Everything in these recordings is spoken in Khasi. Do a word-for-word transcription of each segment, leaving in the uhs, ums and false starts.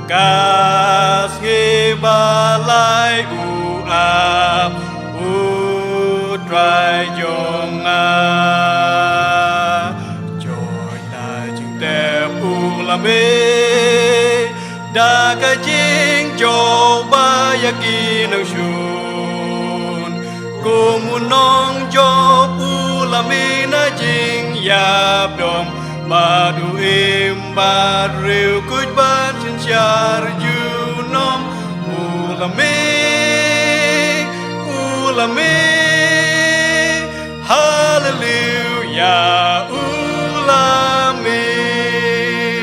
Ka sngi ba lai u ap u Trai jong nga. Joi na jingtep u la mih da ka jingjop ba ïa ki nongshun. Kum u nongjop u la mih na jingïap dom bad u im bad riewkhuid ban synshar junom. U la mih, u la mih, haleluya, u la mih.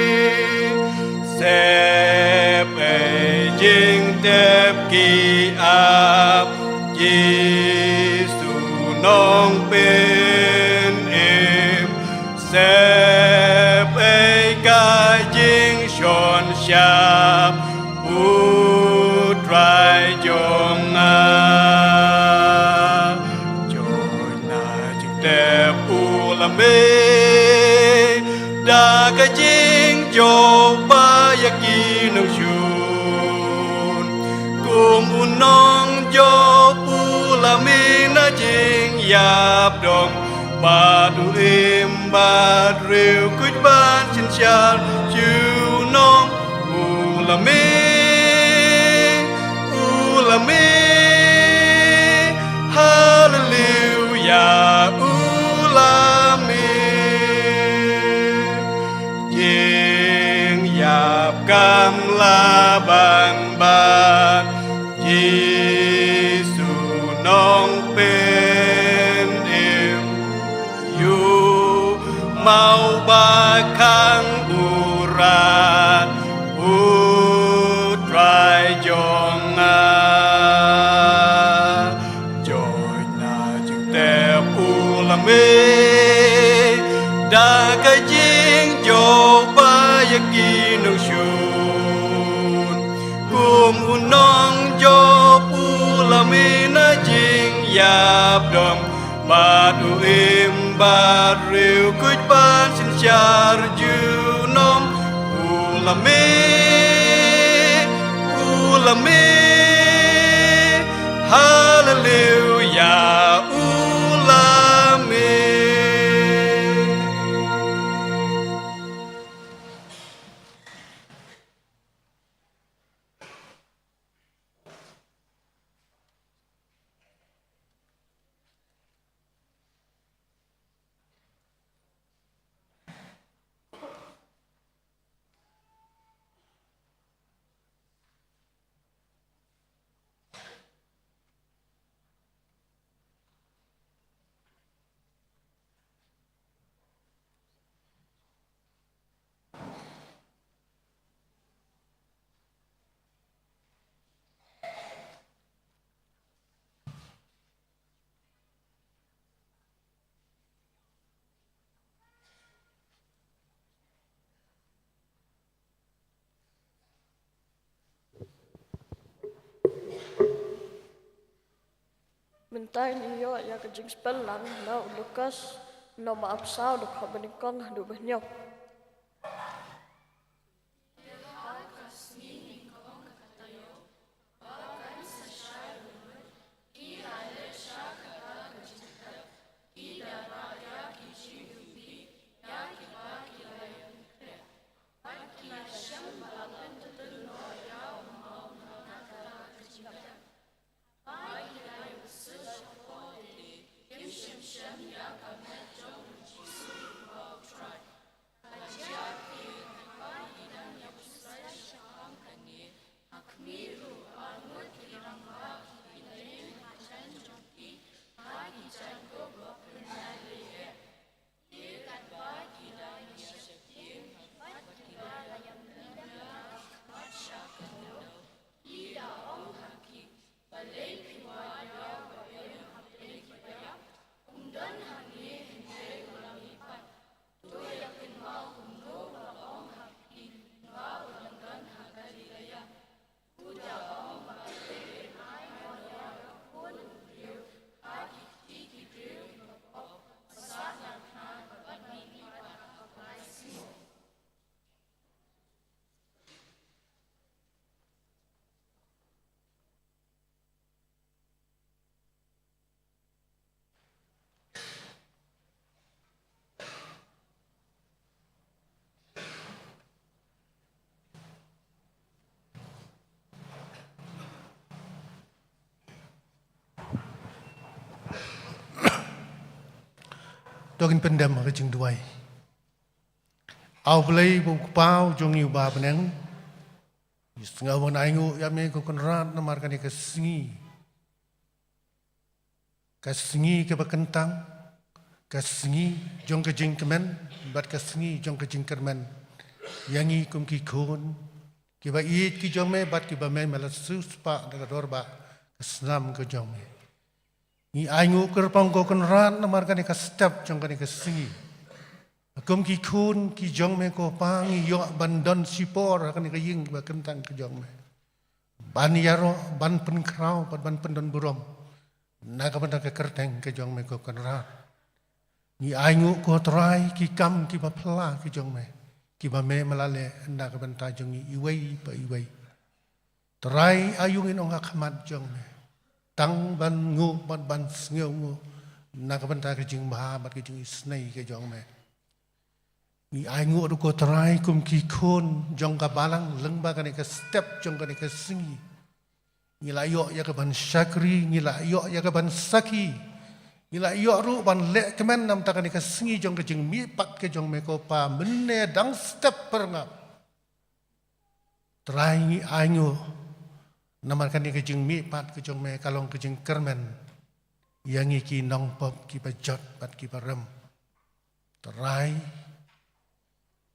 Sep ei jingtep ki ap Jisu Nongpynim. Sep ei ka jingshon shap u Trai jong nga. Joi na jingtep u la mih da ka jingjop ba ïa ki nongshun. Kum u nongjop u la mih na jingïap dom bad u im bad riewkhuid ban synshar junom. U la mih, u la mih, haleluya, u la mih. Jingïap kam lah ban bat Jisu Nongpynim. Ïoh maw ba khang u rat u Trai jong nga. Joi na jingtep u la mih da ka jingjop ba ïa ki nongshun. Kum u nongjop u la mih na jingïap dom bad u im bad riewkhuid ban synshar junom. U la mih, u la mih, haleluya, u la mih. Mynta ngin ïoh ïa ka jingspellang na u Lukas, lynnong ba arphew saw, dkhot ba nyngkong haduh ba hynñiew. To ngin pyndem ha ka jingduwai. A U Blei ba u Kpa u jong ngi uba ha bneng, ngi sngew ban ainguh ïa me ko Kynrad namar kane ka sngi. Ka sngi kaba kyntang, ka sngi jong ka jingkmen, bad ka sngi jong ka jingkyrmen ïa ngi kum ki khun kiba ïeit ki jong me, bad kiba me me la siew spah da ka dor ba ka snam ka jong me. Ngi ainguh kyrpang ko Kynrad namar kane ka step jong kane ka sngi. Kum ki khun ki jong me ko Pa, ngi ïoh ban don shipor ha kane ka ïing ba kyntang ka jong me, ban ïaroh, ban pynkhraw, ban, ban pyndon burom na ka bynta ka kyrteng ka jong me ko Kynrad. Ngi ainguh ko Trai ki kam kiba phylla ki jong me, kiba me me la leh na ka bynta jong ngi iwei pa iwei. Trai, aïu ngin ong ha khmat jong me, tang ban nguh bad ban sngewnguh na ka bynta ka jingbha bad ka jingisynei ka jong me. Ngi ainguh ruh ko Trai kum ki khun jong ka balang lyngba kane ka step jong kane ka sngi. Ngi la ïoh ïa ka ban shakri, ngi la ïoh ïa ka ban sakhi. Ngi la ïoh ruh ban leh kmen namar kane ka sngi jong ka jingmihpat ka jong me ko Pa, mynne dang step pyrngap. Trai, ngi ainguh namar kane ka jingmihpat ka jong me ka long ka jingkyrmen ïa ngi ki nongpop kiba jot bad kiba rem. Trai,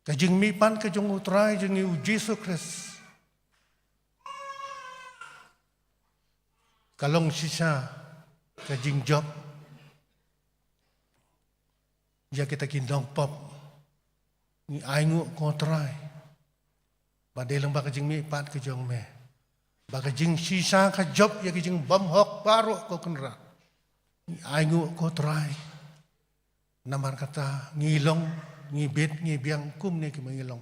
ka jingmihpat ka jong u Trai jong ngi u Jisu Khrist ka long shisha ka jingjop ïa kita ki nongpop. Ngi ainguh ko Trai ba dei lyngba ka jingmihpat ka jong me ba ka jingshisha ka jop ïa ka jingbymhok baroh ko Kynrad. Ngi ainguh ko Trai, namar kata ngi long, ngi bit, ngi biang kumne kiba ngi long.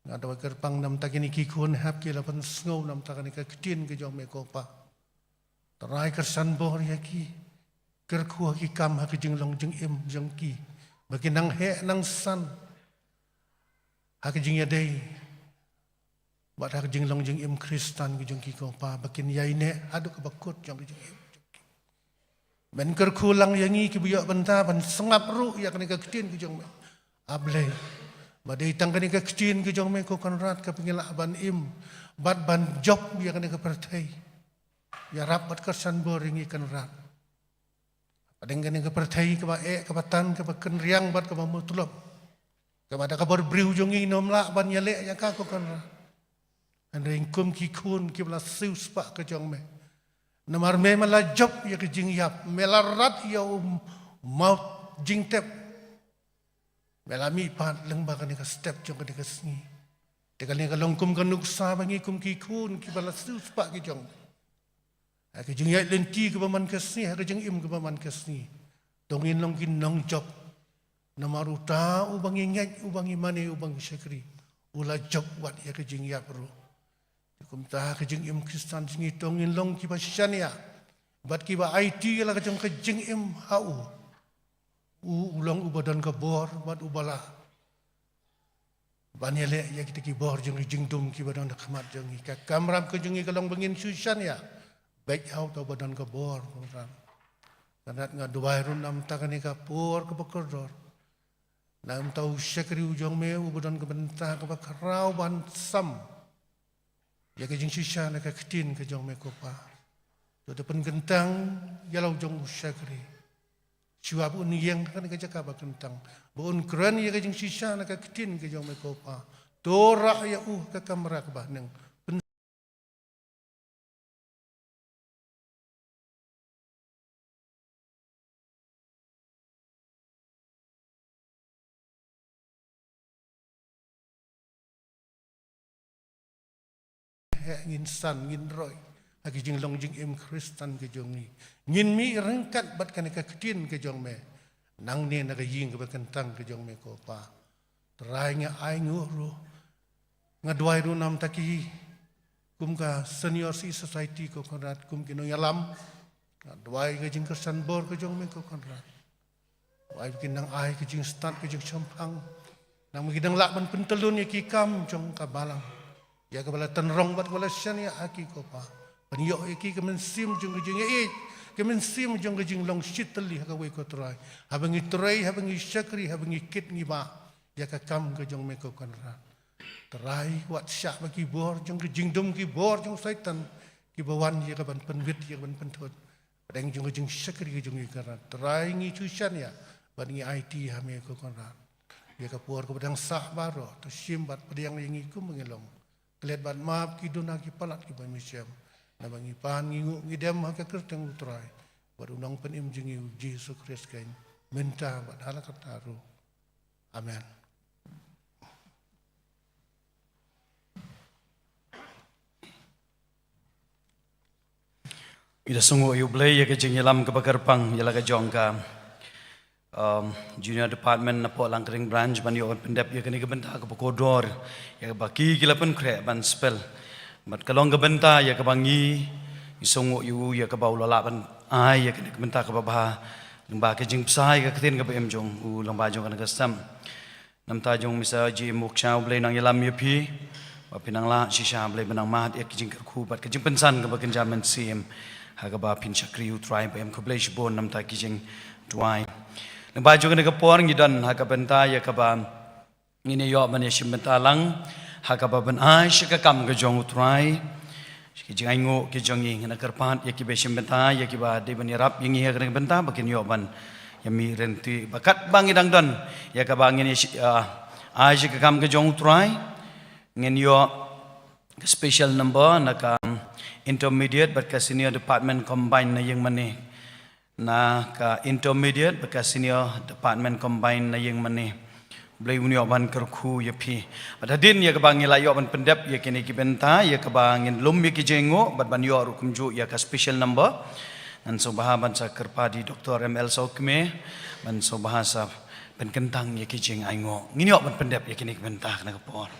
Nga duwai kyrpang namar kine ki khun hep ki la pynsngew namar kane ka ktien ka jong me ko Pa. Trai, kyrshan bor ïa ki, kyrkhu ha ki kam, ha ka jinglong jingim jong ki, ba kin nang heh nang san ha ka jingïadei bad ha ka jinglong jingim Khristan ka jong ki ko Pa, ba kin ïaineh haduh kaba kut jong ka jingim jong ki. Men kyrkhu lang ïa ngi kiba ïoh bynta ban sngap ruh ïa kane ka ktien ka jong me, A Blei, ba dei tang kane ka ktien ka jong me ko Kynrad kaba ngi lah ban im bad ban jop ïa kane ka pyrthei. Ïarap bad kyrshan bor ïa ngi Kynrad. Hapdeng kane ka pyrthei kaba eh, kaba tan, kaba kynriang bad kaba mutlop, kaba da ka bor briew jong ngi ngim lah ban ïaleh ïa ka ko Kynrad. Hynrei kum ki khun kiba la siew spah ka jong me, namar me, me la jop ïa ka jingïap, me la rat ïa u maw jingtep, me la mihpat lyngba kane ka step jong kane ka sngi. Te kane ka long kum ka nuksa ba ngi kum ki khun kiba la siew spah ki jong me, ha ka jingïaid lynti kaba man ka sngi, ha ka jingim kaba man ka sngi, to ngin long ki nongjop. Namar uta uba ngi ngeit, uba ngi mane, uba ngi shakri, u la jop wat ïa ka jingïap ruh. Te kumta ha ka jingim Khristan jong ngi to ngin long kiba shaniah bad kiba aiti ïa la ka jong ka jingim ha u. U, u long uba don ka bor bad uba lah ban ïaleh ïa kita ki bor jong ngi, jingdum kiba don ha khmat jong ngi. Ka kamram ka jong ngi ka long ba ngin shu shaniah beit ha uta uba don ka bor. Kynrad, nga duwai ruh namar kane ka por kaba kordor, namar u shakri u jong me uba don ka bynta kaba khraw ban sam ïa ka jingshisha na ka ktien ka jong me ko Pa. To da pynkyntang ïa la u jong u shakri, shuwa ba un ïeng ha kane ka jaka ba kyntang, ba un kren ïa ka jingshisha na ka ktien ka jong me ko Pa. To rah ïa u ha ka kamra kaba haneng. Heh, ngin san, ngin roi ha ki jinglong jingim Khristan ki jong ngi. Ngin mih ryngkat bad kane ka ktien ki jong me nangne na ka ïing kaba kyntang ki jong me ko Pa. Trai, nga ainguh ruh, nga duwai ruh namar ki kum ka Senior Citizen Society ko Kynrad, kum ki nongïalam, nga duwai ka jingkyrshan bor ki jong me ko Kynrad. Wai ba kin nang ai ka jingstad, ka jingshemphang, nang ba kin nang lah ban pyntyllun ïa ki kam jong ka balang, ïa kaba la tynrong bad kaba la shaniah ha ki ko Pa. Ban ïoh ïa ki ka mynsiem jong ka jingïeit, ka mynsiem jong ka jinglong shitylli ha kawei, ko Trai. Haba ngi trei, haba ngi shakri, haba ngi kit ngi bah ïa ka kam ka jong me, ko Kynrad, Trai, wat shah ba ki bor jong ka jingdum, ki bor jong Soitan kiba wan ïa ka ban pynbit, ïa ka ban pynthut pdeng jong ka jingshakri ka jong ngi, Kynrad. Trai, ngi shu shaniah bad ngi aiti ha me, ko Kynrad. Ïa ka por kaba dang sah baroh, to shim bad pdiang ïa ngi kumba ngi long. Klet bad map ki duna ki palat kiba ym shem. Naba ngi pan ngi nguh ngi dem ha ka kyrteng u Trai bad u Nongpynim jong ngi, u Jisu Khrist, keiñ mynta bad ha la katta ruh. Amen. Ngi da sngewnguh ïa U Blei ïa ka jingïalam kaba kyrpang ïa la ka jong ka, um, junior department na Phohlang Kring branch ban ïoh ban pyndep ïa kane ka bynta kaba kordor, ïa kaba ki ki la pynkhreh ban spell. Bad ka long ka bynta ïa kaba ngi, ngi sngewnguh ïa u, ïa kaba u la lah ban ai ïa kane ka bynta kaba bha lyngba ka jingbsa ïa ka ktien kaba im jong u lyngba jong kane ka stem. Namar ta jong Mister J Moksha, U Blei nang ïalam ïa phi ba phin nang lah shisha, Blei ba nang mad ïa ka jingkyrkhu bad ka jingpynsan kaba kynja mynsiem ha kaba phin shakri, U Trai ba im. Khublei shibun namar ta ki jingduwai. Lyngba jong kane ka por ngi don ha ka bynta ïa kaba ngin ïoh ban ïashim bynta lang ha kaba ban ai sha ka kam ka jong U Trai. Ki jingainguh ki jong ngi, ngi da kyrpad ïa kiba shim bynta, ïa kiba dei ban ïarap ïa ngi ha kane ka bynta ba kin ïoh ban ïamih ryntih. Ba katba ngi dang don ïa kaba ngin ïa shi-, ah, ai sha ka kam ka jong U Trai, ngin ïoh ka special number na ka intermediate bad ka senior department combined na ïing mane. Na ka intermediate bad ka senior department combined na ïing mane. Blei un ïoh ban kyrkhu ïa phi. Bad hadien ïa kaba ngi la ïoh ban pyndep ïa kine ki bynta, ïa kaba ngin lum ïa ki jingïainguh bad ban ïoh ruh kumjuh ïa ka special number, ngan sngewbha ban sa kyrpad ïa i Doktor M L Sawkmie ban sngewbha sa pynkyntang ïa ki jingainguh. Ngin ïoh ban pyndep ïa kine ki bynta ha kane ka por.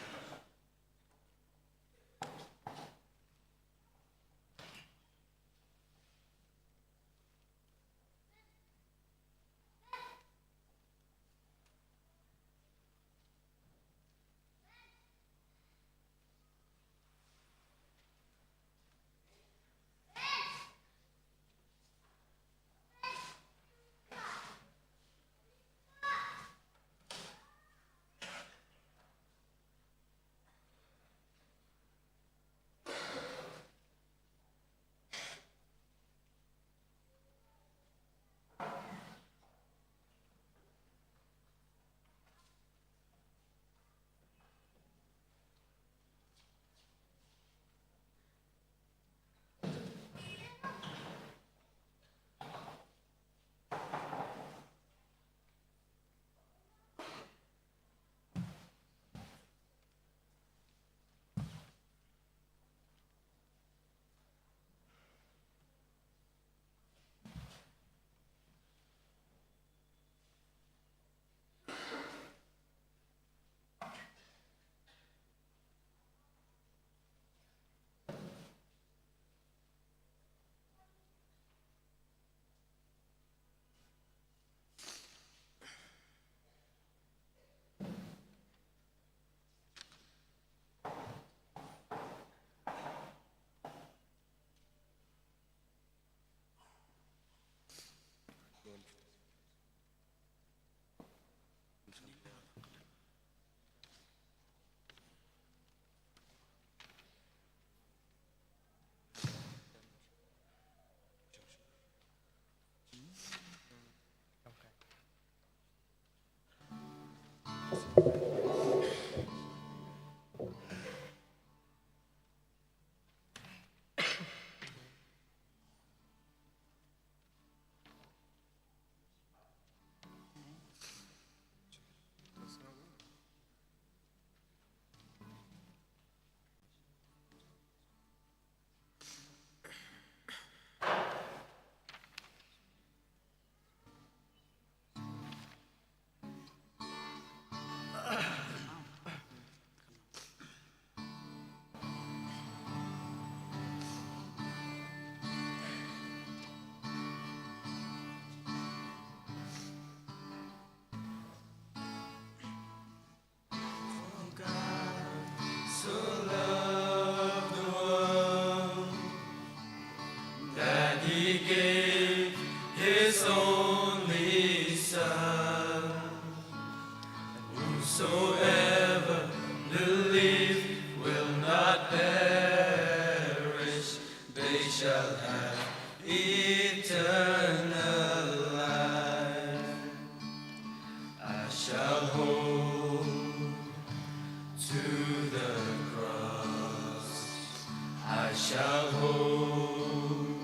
Shall hold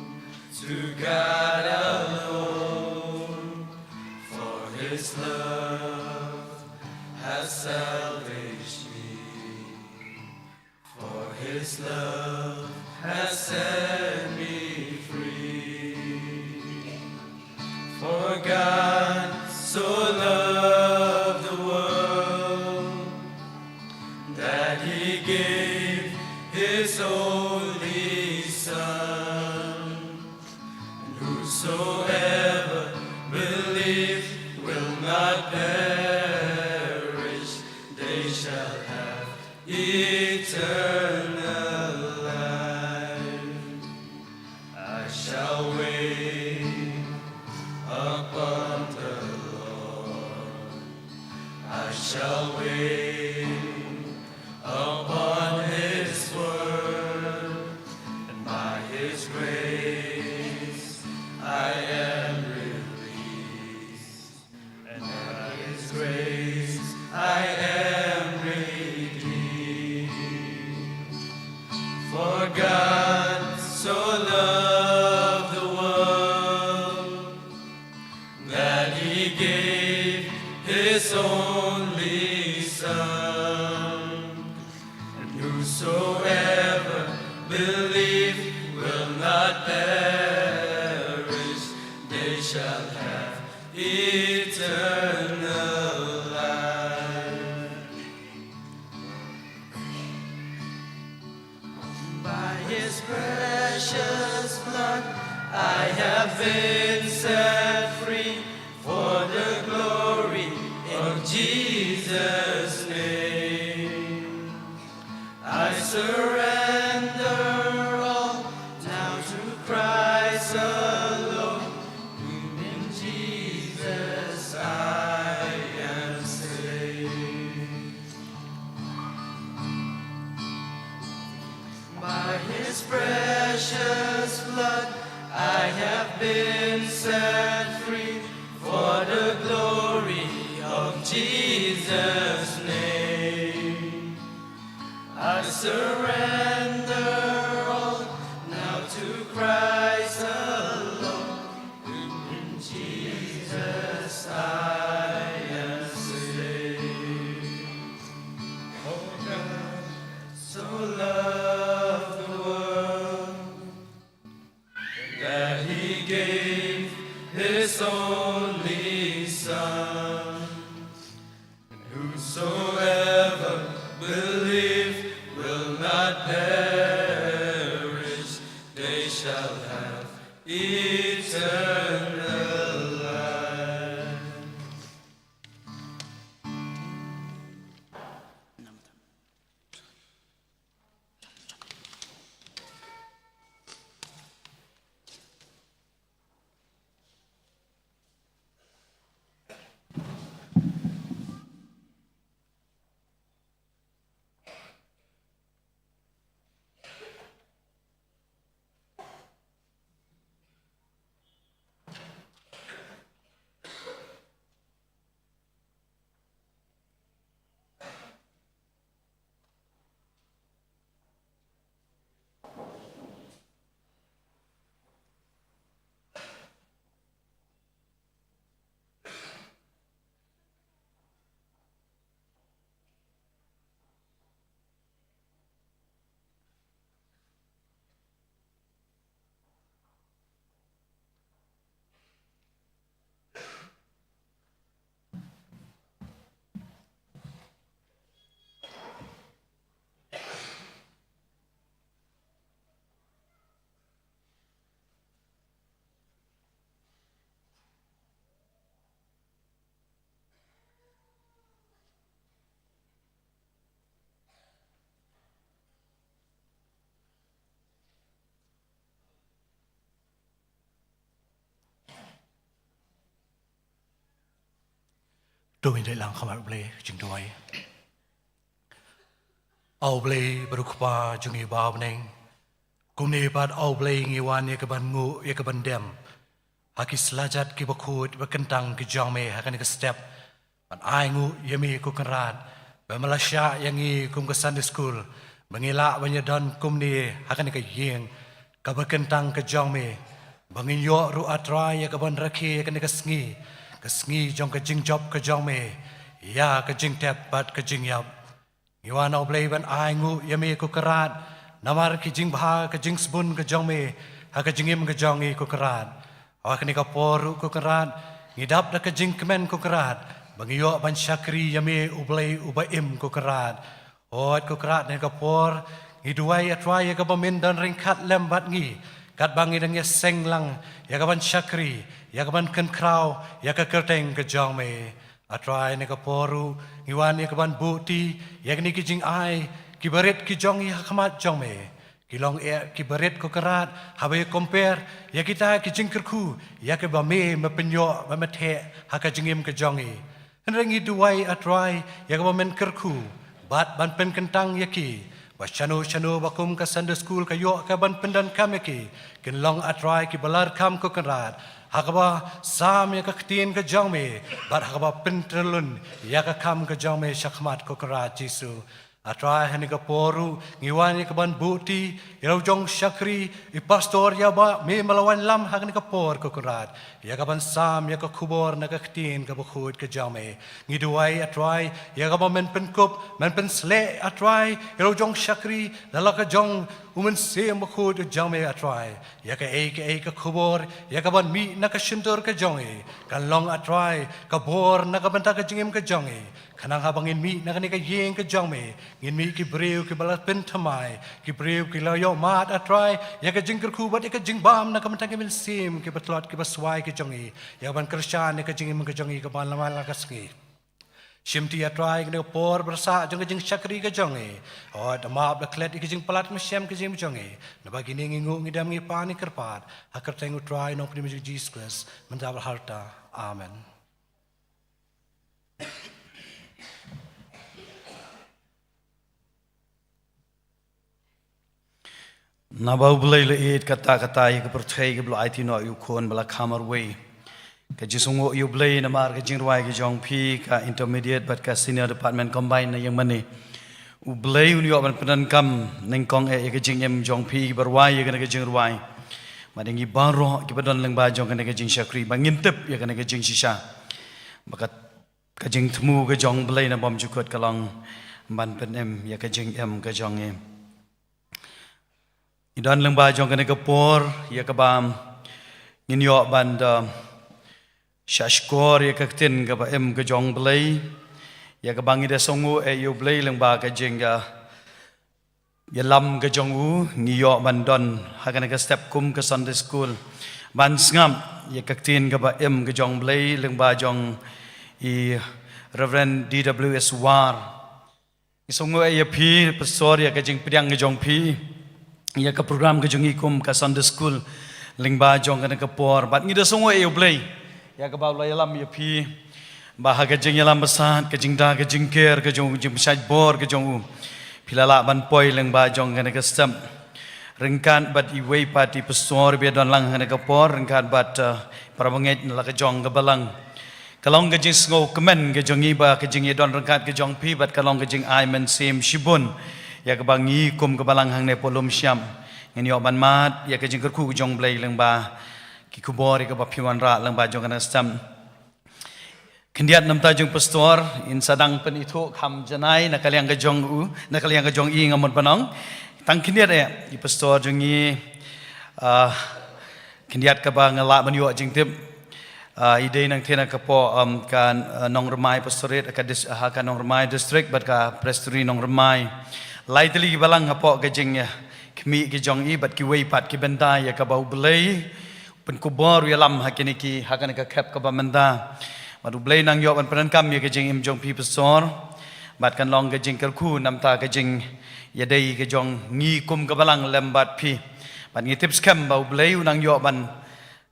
to God alone, for his love has salvaged me. For his love has set me free. For God so loved the world that he gave his only Son. And whosoever believes will not perish, they shall have eternal life. I shall wait upon the Lord. I shall wait upon his word. And by his grace I am released. And by his grace I am redeemed. For God so loved the world that he gave his only Son. And whosoever believes will not perish, they shall have eternal life. By his precious blood I have been set free for the glory of Jesus' name. I surrender all now to Christ alone, whom in Jesus I am saved. By his precious blood I have been set free for the glory of Jesus' name. I surrender all now to Christ alone. In Jesus I am saved. For God so loved the world that he gave his only Son. Whosoever believes will not perish, they shall have eternal life. To ngin ïalang khmat U Blei, jingduwai. A U Blei bad U Kpa jong ngi uba ha bneng. Kumne pat A U Blei ngi wan ïa ka ban nguh ïa ka ban dem ha ki slajat ki bakhuid ba kyntang ki jong me ha kane ka step. Ban ai nguh ïa me ko Kynrad ba me la shah ïa ngi kum ka Sunday School ba ngi lah ban ïadon kumne ha kane ka ïing kaba kyntang ka jong me, ba ngin ïoh ruh, A Trai, ïa kaban rakhe ïa kane ka sngi, ka sngi jong ka jingjop ka jong me ïa ka jingtep bad ka jingïap. Ngi wan, A Blei, ban ainguh ïa me, ko Kynrad, namar ki jingbha ka jingsbun ka jong me ha ka jingim ka jong ngi, ko Kynrad. Ha kane ka por ruh, ko Kynrad, ngi dap da ka jingkmen, ko Kynrad, ba ngi ïoh ban shakri ïa me, U Blei uba im, ko Kynrad. Hooid, ko Kynrad, ha kane ka por ngi duwai, A Trai, ïa kaba men don ryngkat lem bad ngi katba ngi dang ïaseng lang ïa kaban shakri, ïa kaban kynkhraw ïa ka kyrteng ka jong me. A Trai, ha kane ka por ruh ngi wan ïa kaban buhti ïa kine ki jingai kiba rit ki jong ngi ha khmat jong me. Ki long eh kiba rit, ko Kynrad, haba ïa compare ïa kita ki jingkyrkhu ïa kiba me, me pynïoh bad me theh ha ka jingim ka jong ngi. Hynrei ngi duwai, A Trai, ïa kaba men kyrkhu bad ban pynkyntang ïa ki, ba shano shano ba kum ka Sunday School ka ïoh kaban pyndonkam ïa ki, kin long, A Trai, kiba larkham, ko Kynrad, ha kaba sam ïa ka ktien ka jong me bad ha kaba pyntreilun ïa ka kam ka jong me shakhmat, ko Kynrad Jisu. A Trai, ha kane ka por ruh ngi wan ïa kaban buhti ïa la u jong shakri, i pastor, ïa ba me, me la wanlam ha kane ka por, ko Kynrad, ïa kaban sam ïa ka khubor na ka ktien kaba khuid ka jong me. Ngi duwai, A Trai, ïa kaba men pynkup, men pynsleh, A Trai, ïa la u jong shakri da la ka jong u Mynsiem Bakhuid ka jong me, A Trai. Ïa kaei kaei ka khubor ïa kaban mih na ka shyntur ka jong ngi, kan long, A Trai, ka bor na ka bynta ka jingim ka jong ngi. Khnang haba ngin mih na kane ka ïing ka jong me, ngin mih ki briew kiba la pynthymmai, ki briew ki la ïoh mad, A Trai, ïa ka jingkyrkhu bad ïa ka jingbam na ka bynta ki mynsiem kiba tlot kiba swai ka jong ngi, ïa kaban kyrshan ïa ka jingim ka jong ngi kaban la man la ka sngi. Shimti, A Trai, kane ka por ba sah jong ka jingshakri ka jong ngi. Hooid, map la klet ïa ka jingpalat mynsiem ka jingim jong ngi. Naba kine ngi nguh, ngi dem, ngi pan, ngi kyrpad ha ka kyrteng U Trai Nongpynim jong ngi, Jisu Khrist, mynta bad harta. Amen. Naba U Blei u la ïeit katta katta ïa ka pyrthei kaba la aiti noh ïa u Khun ba la kha marwei. Ka jingsngewnguh ïa U Blei namar ka jingrwai ka jong phi, ka intermediate bad ka senior department combined na ïing mane. U Blei un ïoh ban pyndonkam nyngkong eh ïa ka jingim jong phi kiba rwai ïa kane ka jingrwai, bad ïa ngi baroh kiba don lyngba jong kane ka jingshakri, ba ngin tip ïa kane ka jingshisha ba ka, ka jingthmu ka jong U Blei na bymjukut ka long ban pynim ïa ka jingim ka jong ngi. Ngi don lyngba jong kane ka por ïa kaba ngin ïoh ban da shahshkor ïa ka ktien kaba im ka jong U Blei, ïa kaba ngi da sngewnguh eh ïa U Blei lyngba ka jing, ah, ïalam ka jong u. Ngi ïoh ban don ha kane ka step kum ka Sunday School ban sngap ïa ka ktien kaba im ka jong U Blei lyngba jong i Reverend D W S War. Ngi sngewnguh eh ïa phi, Pastor, ïa ka jingpdiang ka jong phi ïa ka program ka jong ngi kum ka Sunday School lyngba jong kane ka por. Bad ngi da sngewnguh eh ïa U Blei ïa kaba u la ïalam ïa phi, ba ha ka jingïalam basat, ka jingda, ka jingker ka jong u, jingpynshait bor ka jong u, phi la lah ban poi lyngba jong kane ka step ryngkat bad iwei pat i pastor ba ïadon lang ha kane ka por, ryngkat bad, eh, para bangeit na la ka jong ka balang. Ka long ka jingsngewkmen ka jong ngi ba ka jingïadon ryngkat ka jong phi, bad ka long ka jingai mynsiem shibun ïa kaba ngi kum ka balang hangne Pulum Siam ngin ïoh ban mad ïa ka jingkyrkhu ka jong U Blei lyngba ki khubor ïa kaba phi wanrah lyngba jong kane ka step. Khyndiat, namta jong Pastor, in sa dang pynithuh kham janai na ka liang ka jong u, na ka liang ka jong i, nga mut ban ong. Tang khyndiat eh i Pastor jong ngi, ah, khyndiat kaba nga lah ban ïoh jingtip, ah, i dei nangta na ka poh, um, ka, ah, Nongrymai Pastorate, ka dis-, ha ka Nongrymai District bad ka Presbytery Nongrymai. Lai tylli ki balang hapoh ka jing, ah, khmih ka jong i bad kiwei pat ki bynta ïa kaba U Blei u pynkhubor, u ïalam ha kine ki, ha kane ka khep kaba mynta. Bad U Blei un nang ïoh ban pyndonkam ïa ka jingim jong phi, Pastor, bad kan long ka jingkyrkhu namta ka jingïadei ka jong ngi kum ka balang lem bad phi. Bad ngi tip skhem ba U Blei un nang ïoh ban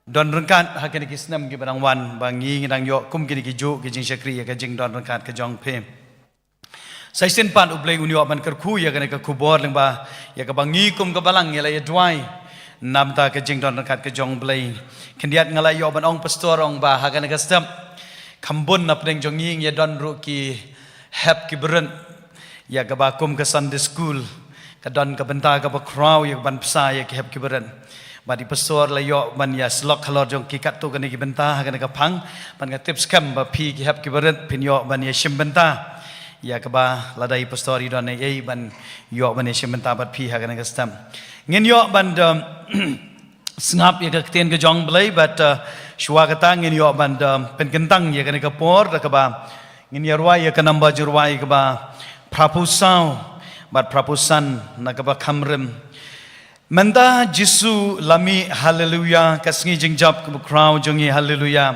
don ryngkat ha kine ki snem kiba dang wan, ba ngi, ngi dang ïoh kum kine ki juh ki jingshakri ïa ka jingdon ryngkat ka jong phi. Sa shisien pat U Blei un ïoh ban kyrkhu ïa kane ka khubor lyngba ïa kaba ngi kum ka balang ngi la ïa duwai namta ka jingdon ryngkat ka jong U Blei. Khyndiat nga la ïoh ban ong, Pastor, ong ba ha kane ka step kham bun na pdeng jong ngi ngi ïa don ruh ki hep kiba rit ïa kaba kum ka Sunday School. Ka don ka bynta kaba khraw ïa ka ban bsa ïa ki hep ki barit. Bad i pastor la ïoh ban ïa slok halor jong ki katto katne ki bynta ha kane ka phang. Bad nga tip skhem ba phi ki hep ki barit phin ïoh ban ïa shim bynta. Ïa kaba lada i pastor i don ei ei ban ïoh ban ïa shim bynta bad phi ha kane ka step. Ngin ïoh ban da sngap ïa ka ktien ka jong Blei bad, uh, shuwa kata ngin ïoh ban da pynkyntang ïa kane ka por da kaba ngin ïa rwai ïa ka number jingrwai kaba phraphew saw bad phraphew san na kaba kham rim. Mynta Jisu la mih, haleluya, ka sngi jingjop kaba khraw jong ngi, haleluya.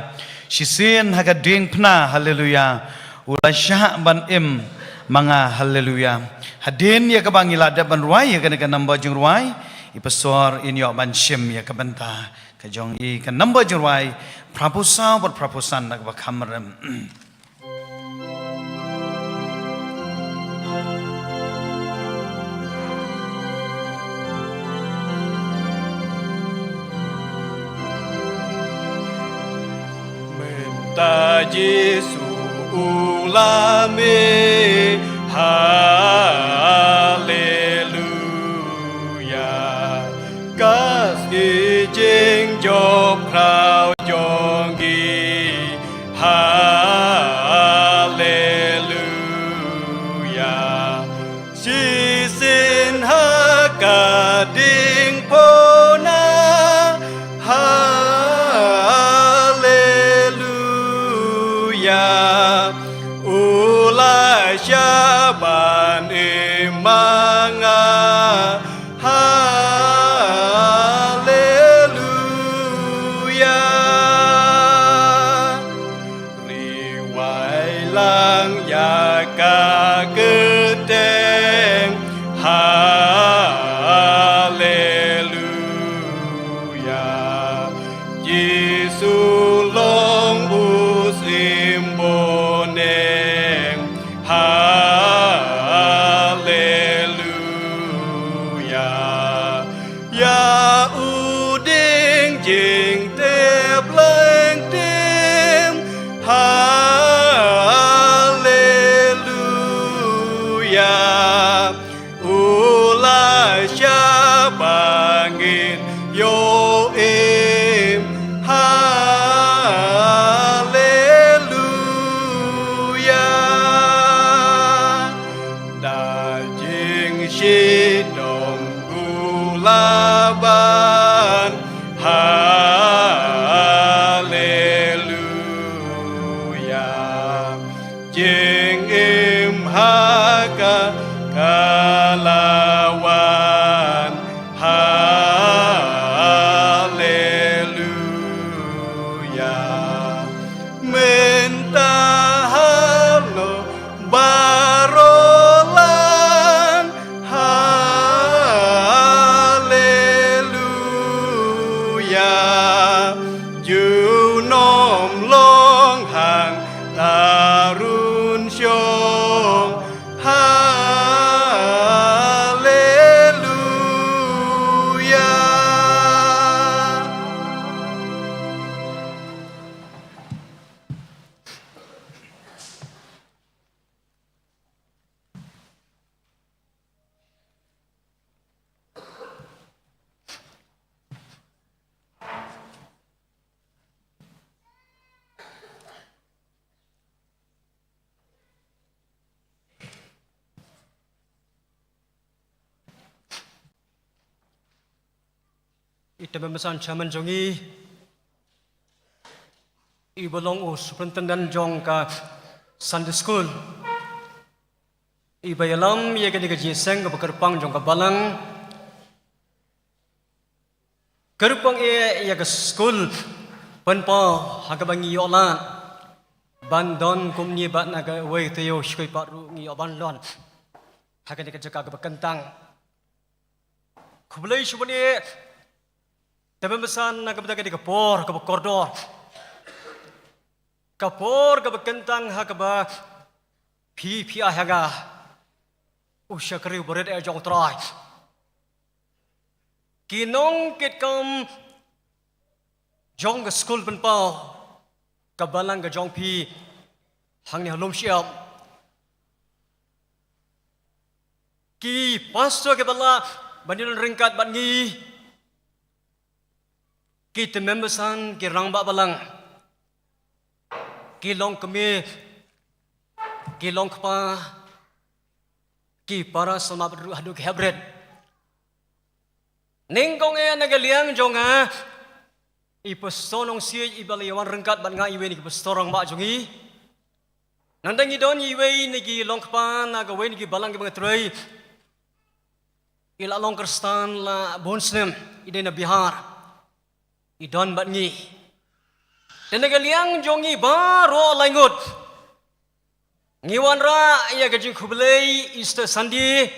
Shisien ha ka diengphna, haleluya, u la shah ban im ma nga, haleluya. Hadien ïa kaba ngi la dep ban rwai ïa kane ka number jingrwai, i pastor in ïoh ban shim ïa ka bynta ka jong i, ka number jingrwai phraphew saw bad phraphew san na kaba kham rim. Mynta Jisu u la mih, haleluya. Ka sngi jingjop khraw jong ngi, haleluya. Shisien ha ka diengphna, haleluya. U la shah ban im ma nga, haleluya. Ri wai lang ïa ka kyrteng, haleluya. Jisu long u symboneng, haleluya. Ïa u ding jingtep leng tim, haleluya. U la shah ba ngin ïoh im, haleluya. Da jingshitom u la ban, haleluya. Jingim ha ka ka la wan, haleluya. Mynta halor baroh lang, haleluya. Junom long hangta run shong, haleluya. I tymmen basan chairman jong ngi, i ba long u superintendent jong ka Sunday School, i ba ïalam ïa kane ka jingïaseng kaba kyrpang jong ka balang, kyrpang ïa, ïa ka skul pynpaw ha kaba ngi ïoh lad ban don kumne bad na kawei ka taïew shi khyndai pat ruh ngi ïoh ban don ha kane ka jaka kaba kyntang. Khublei shibun ïa tymmen basan na ka bynta kane ka por kaba kordor, ka por kaba kyntang ha kaba phi phi ai ha nga u shakri u barit eh jong U Trai. Ki nongkitkam jong ka skul pynpaw ka balang ka jong phi hangne ha Lumshyiap, Ki pastor kiba lah ban ïadon ryngkat bad ngi, ki tymmen basan, ki rangbah balang, ki longkmie, ki longkpa, ki para samla bad ruh haduh ki heprit. Nyngkong eh na ka liang jong nga, i pastor Nongsiej iba la ïawan ryngkat bad nga, iwei na ki pastor rangbah jong ngi. Nangta ngi don iwei na ki longkpa na kawei na ki balang kiba nga trei. I la long Khristan la bun snem, i dei na Bihar. I don bad ngi. Te na ka liang jong ngi baroh lai ngut, ngi wanrah ïa ka jingkhublei Easter Sunday,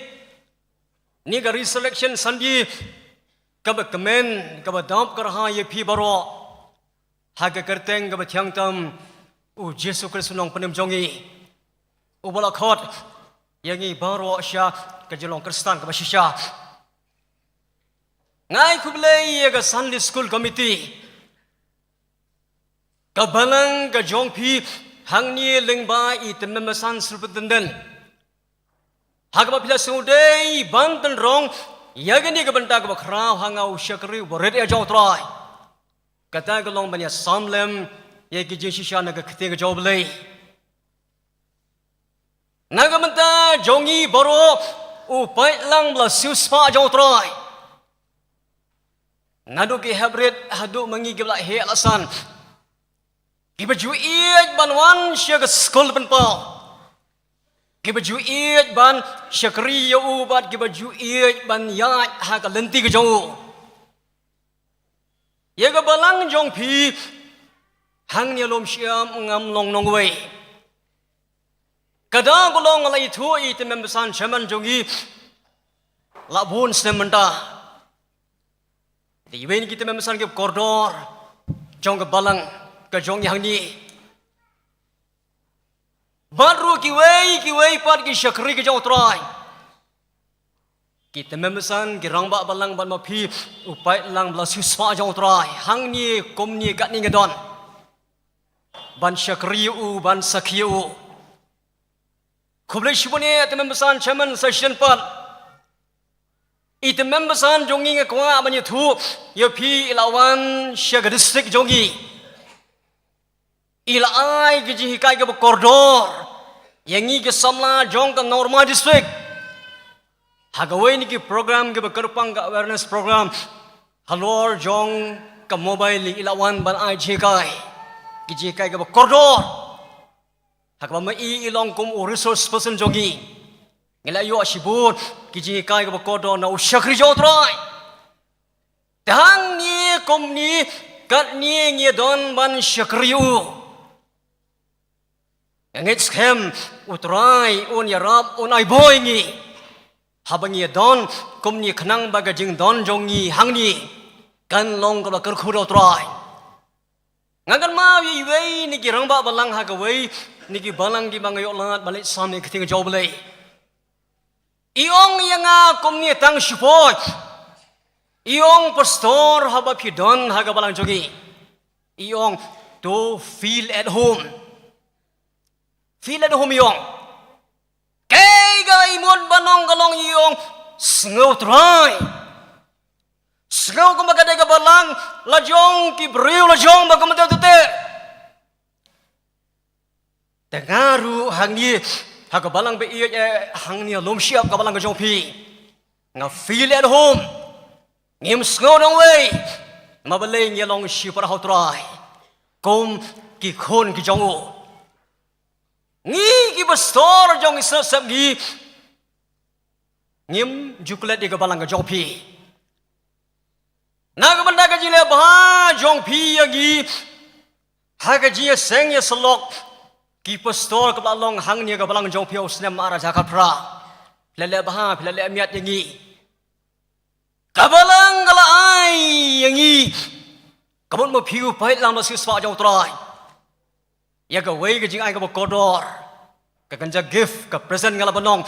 ne ka Resurrection Sunday, kaba kmen, kaba dap kyrhai ïa phi baroh ha ka kyrteng kaba thiang tam u Jisu Khrist u Nongpynim jong ngi, uba la khot ïa ngi baroh sha ka jinglong Khristan kaba shisha. Nga ai khublei ïa ka Sunday School Committee, ka balang ka jong phi hangne lyngba i tymmen basan superintendent, ha kaba phi la sngewdei ban pynrong ïa kane ka bynta kaba khraw ha nga u shakri uba rit ïa jong u Trai. Kata ka long ban ïa sam lem ïa ki jingshisha na ka ktien ka jong U Blei. Na ka bynta jong ngi baroh, u paidlang ba la siewspah jong u Trai, naduh ki heprit haduh ma ngi kiba la heh la san, kiba ju ïeit ban wan sha ka skul pynpaw, kiba ju ïeit ban shakri ïa u bad kiba ju ïeit ban ïaid ha ka lynti ka jong u. Ïa ka balang jong phi hangne Lum Shyiap ngam long nongwei. Ka daw ka long la ithuh i tymmen basan chairman jong ngi la bun snem mynta. Te iwei na ki tymmen basan ki kordor jong ka balang ka jong ngi hangne, bad ruh kiwei kiwei pat ki shakri ka jong u Trai, ki tymmen basan, ki rangbah balang bad ma phi u paidlang ba la siewspah jong u Trai, hangne kumne katne nga don ban shakri ïa u, ban sakhi ïa u. Khublei shibun ïa i tymmen basan chairman sa shisien pat. I tymmen basan jong ngi nga kwah ban ïathuh ïa phi, i la wan sha ka district jong ngi, i la ai ki jinghikai kaba kordor ïa ngi ki samla jong ka Norma District ha kawei na ki program kiba kyrpang, ka awareness program halor jong ka mobile, i la wan ban ai jinghikai, ki jinghikai kaba kordor. Ha kaba ma i, i long kum u resource person jong ngi, ngi la ïoh shibun ki jinghikai kaba kordor na u shakri jong u Trai. Te hangne kumne katne ngi don ban shakri ïa u. Nga ngeit skhem u Trai un ïarap, un ai bor ïa ngi haba ngi don kumne, khnang ba ka jingdon jong ngi hangne kan long kaba kyrkhu da u Trai. Nga kynmaw ïa iwei na ki rangbah balang ha kawei na ki balang kiba nga ïoh lad ban leit sam ïa ka ktien jong U Blei. I ong ïa nga kumne, tang shipor, i ong, Pastor, haba phi don ha ka balang jong ngi, i ong, to feel at home. Feel at home, i ong. Kaei kaba i mut ban ong ka long, i ong, sngew Trai. Sngew kumba ka dei ka balang la jong ki briew la jong ba kumta te. Te nga ruh hangne ha ka balang ba ïeit, eh, hangne ha Lum Shyiap, ka balang ka jong phi, nga feel at home. Ngim sngew nongwei, namar balei, ngi long shipara ha u Trai kum ki khun ki jong u. Ngi ki pastor jong ki sngewsep ngi, ngim ju klet ïa ka balang ka jong phi. Na ka bynta ka jingleh bha jong phi ïa ngi ha ka jingïaseng ïasyllok ki pastor kaba la long hangne ha ka balang jong phi ha u snem ar hajar khatphra, phi la leh bha, phi la leh miat ïa ngi. Ka balang ka la ai ïa ngi, ka mut ma phi u paidlang ba siewspah jong u Trai, ïa kawei ka jingai kaba kordor, ka kynja gift, ka present nga la ban ong,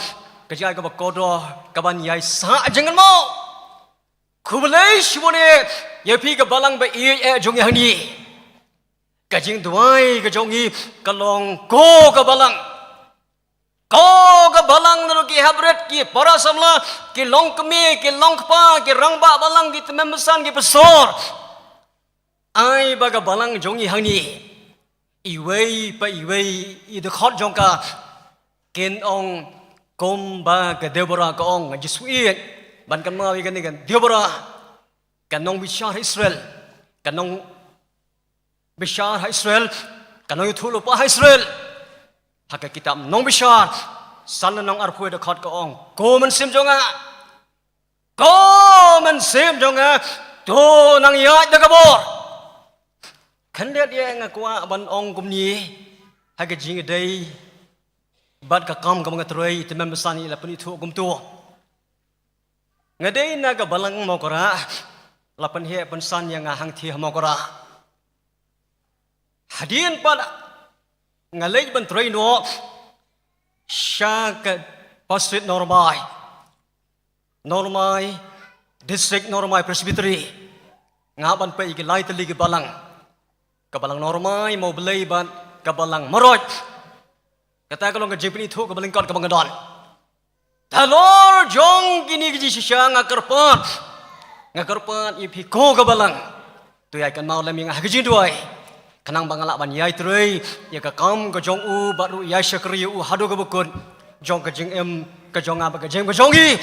ka jingai kaba kordor kaban ïai sah jingkynmaw. Khublei shibun ïa phi ka balang ba ïeit eh jong ngi hangne. Ka jingduwai ka jong ngi ka long, ko ka balang, Ko ka balang naduh ki heprit, ki para samla, ki longkmie, ki longkpa, ki rangbah balang, ki tymmen basan, ki pastor. Ai ba ka balang jong ngi hangne, iwei pa iwei i dkhot jong ka, kin ong kumba ka Deborah ka ong, nga ju shu ïeit ban kynmaw ïa kane ka Deborah, ka nongbishar ha Israel, ka nongbishar ha Israel, ka nongïathuhlypa ha Israel. Ha ka kitab Nongbishar san lynnong arphew, dkhot ka ong, ko mynsiem jong nga, ko mynsiem jong nga, to nang ïaid da ka bor. Khyndiat ïa nga kwah ban ong kumne, ha ka jingïadei bad ka kam kaba nga trei, tymmen basan, i la pynithuh kumto. Nga dei na ka balang Mawkyrwat, la pynheh pynsan ïa nga hangthie ha Mawkyrwat. Hadien pat nga leit ban trei noh sha ka Pastorate Normai, Normai District, Normai Presbytery. Nga ban peit ïa ki lai tylli ki balang, ka balang Normai, Mawblei bad ka balang Marwat. Kata ka long ka jingpynithuh kaba lyngkot kaba nga don. Halor jong kine ki jingshisha nga kyrpad, nga kyrpad ïa phi ko ka balang, to ïai kynmaw lem ïa nga ha ka jingduwai, khnang ba nga lah ban ïai trei ïa ka kam ka jong u bad ruh ïai shakri ïa u haduh kaba kut jong ka jingim ka jong nga bad ka jingim ka jong ngi.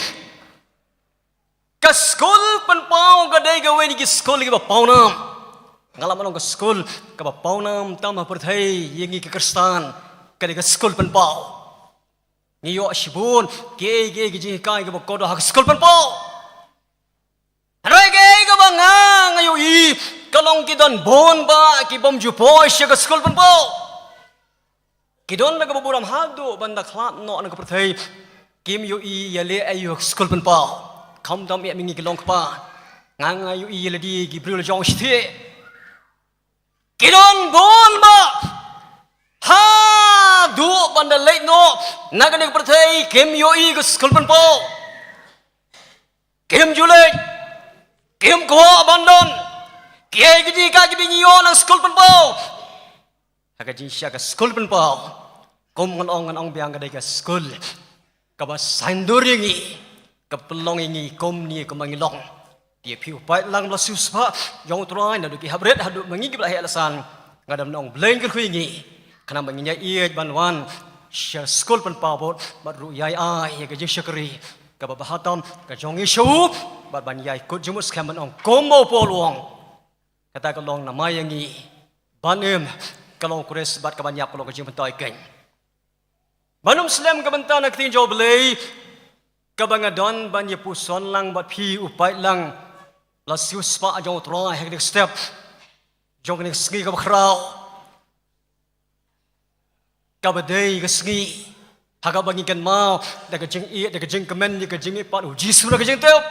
Ka skul pynpaw ka dei kawei na ki skul kiba pawnam. Nga lah ban ong ka skul kaba pawnam tam ha pyrthei ïa ngi ki Khristan ka dei ka skul pynpaw. Ngi ïoh shibun kiei kiei ki jinghikai kiba kordor ha ka skul pynpaw. Hynrei kaei kaba nga, nga ïohi, ka long ki don bun bah ki bym ju poi sha ka skul pynpaw. Ki don da kaba burom haduh ban da khlad noh na ka pyrthei, kim ïohi ïaleh aïu ha ka skul pynpaw. Khamtam eh ma ngi ki longkpa, nga, nga ïohi ïalade ki briew la jong shatei. Ki don bun bah haduh ban da leit noh na kane ka pyrthei, kim ïohi ka skul pynpaw. Kim ju leit, kim kwah ban don. Kiei ki jinghikai kiba ngi ïoh na skul pynpaw, ha ka jingshisha ka skul pynpaw, kum ngan ong, ngan ong biang, ka dei ka skul kaba saiñdur ïa ngi, ka pynlong ïa ngi kumne kumba ngi long. Te ïa phi u paidlang ba la siewspah jong U Trai, naduh ki heprit haduh ma ngi kiba la heh la san, nga dang ong Blei un kyrkhu ïa ngi, khnang ba ngin ïai ïeit ban wan sha skul pynpaw bad, bad ruh ïai ai ïa ka jingshakri kaba bha tam ka jong ngi sha u, bad ban ïai kut jingmut skhem ban ong kumba u Paul u ong, kata ka long namar ïa ngi ban im ka long u Khrist, bad kaban ïap ka long ka jingpynthikna. Ban ym slem ka bynta na ka ktien jong U Blei, kaba nga don ban ïa puson lang bad phi u paidlang ba la siewspah jong U Trai ha kane ka step jong kane ka sngi kaba khraw, kaba dei ka sngi ha kaba ngi kynmaw da ka jingïeit, da ka jingkmen ïa ka jingmihpat U Jisu na ka jingtep.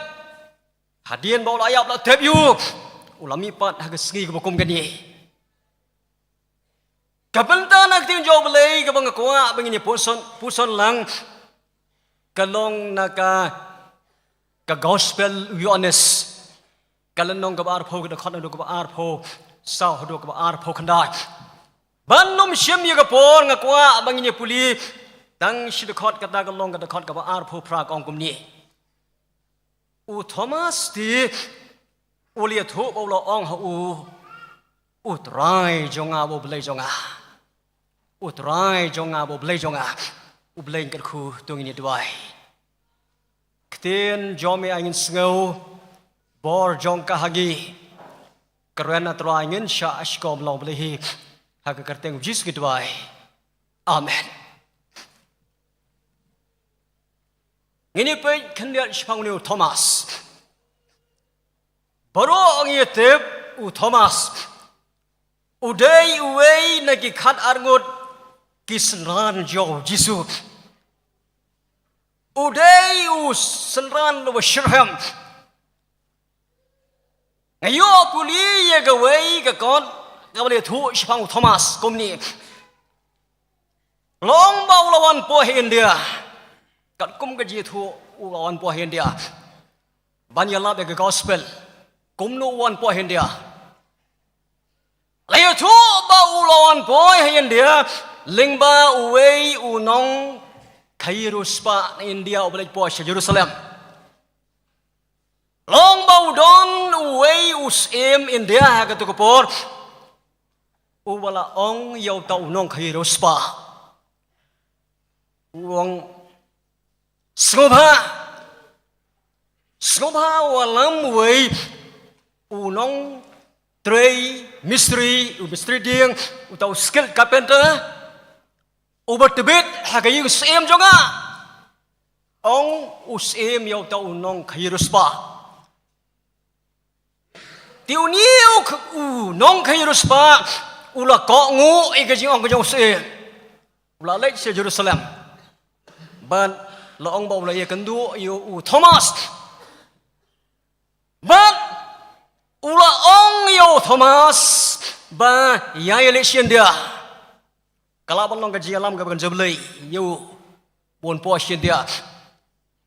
Hadien ba u la ïap la tep ïa u, u la mihpat ha ka sngi kaba kum kane. Ka bynta na ka ktien jong U Blei kaba nga kwah ba ngin ïa puson, puson lang, ka long na ka, ka Gospel u Ïoannis, ka lynnong kaba arphew, ka dkhot naduh kaba arphew saw haduh kaba arphew khyndai. Ban ym shim ïa ka por, nga kwah ba ngin ïa pule tang shi dkhot, kata ka long ka dkhot kaba arphew phra, ka ong kumne. U Thomas te u la ïathuh bad u la ong ha u, U Trai jong nga bad U Blei jong nga. U Trai jong nga bad U Blei jong nga. U Blei un kyrkhu, to ngin ïa duwai. Ktien jong me ai ngin sngew, bor jong ka ha ngi. Kren, A Trai, ngin shah ha ka kyrteng U Blei hi. Ha ka kyrteng U Jisu ngi duwai. Amen. Ngin ïa peit khyndiat shaphang une u Thomas. Baroh ngi ïa tip u Thomas u dei uwei na ki khatar ngut ki synran jong U Jisu. U dei u synran uba shitrhem. Nga ïoh pule ïa kawei ka kot kaba la ïathuh shaphang u Thomas kumne. La ong ba u la wan poi ha India. Katkum ka jingïathuh, u la wan poi ha India ban ïalap ïa ka gospel. Kumno u wan poi ha India? La ïathuh ba u la wan poi ha India lyngba uwei u nong khaïi riewspah na India uba leit poi sha Jerusalem. Long ba u don uwei u syiem India ha kato ka por uba la ong ïa uta u nongkhaïi riewspah, u ong, sngewbha, sngewbha wallam uwei u nongtrei mistri, u mistri dieng, uta u skilled carpenter uba tbit ha ka ïing syiem jong nga. Ong u syiem ïa uta u nongkhaïi riewspah. Te une u nongkhaïi riewspah u la kohnguh ïa ka jingong ka jong u syiem. U la leit sha Jerusalem bad la ong ba u la ïakynduh ïa u Thomas. Bad u la ong ïa u Thomas ba ïa ïaleit sha India. Ka lah ban long ka jingïalam kaba kynja blei ïa u ban poi sha India.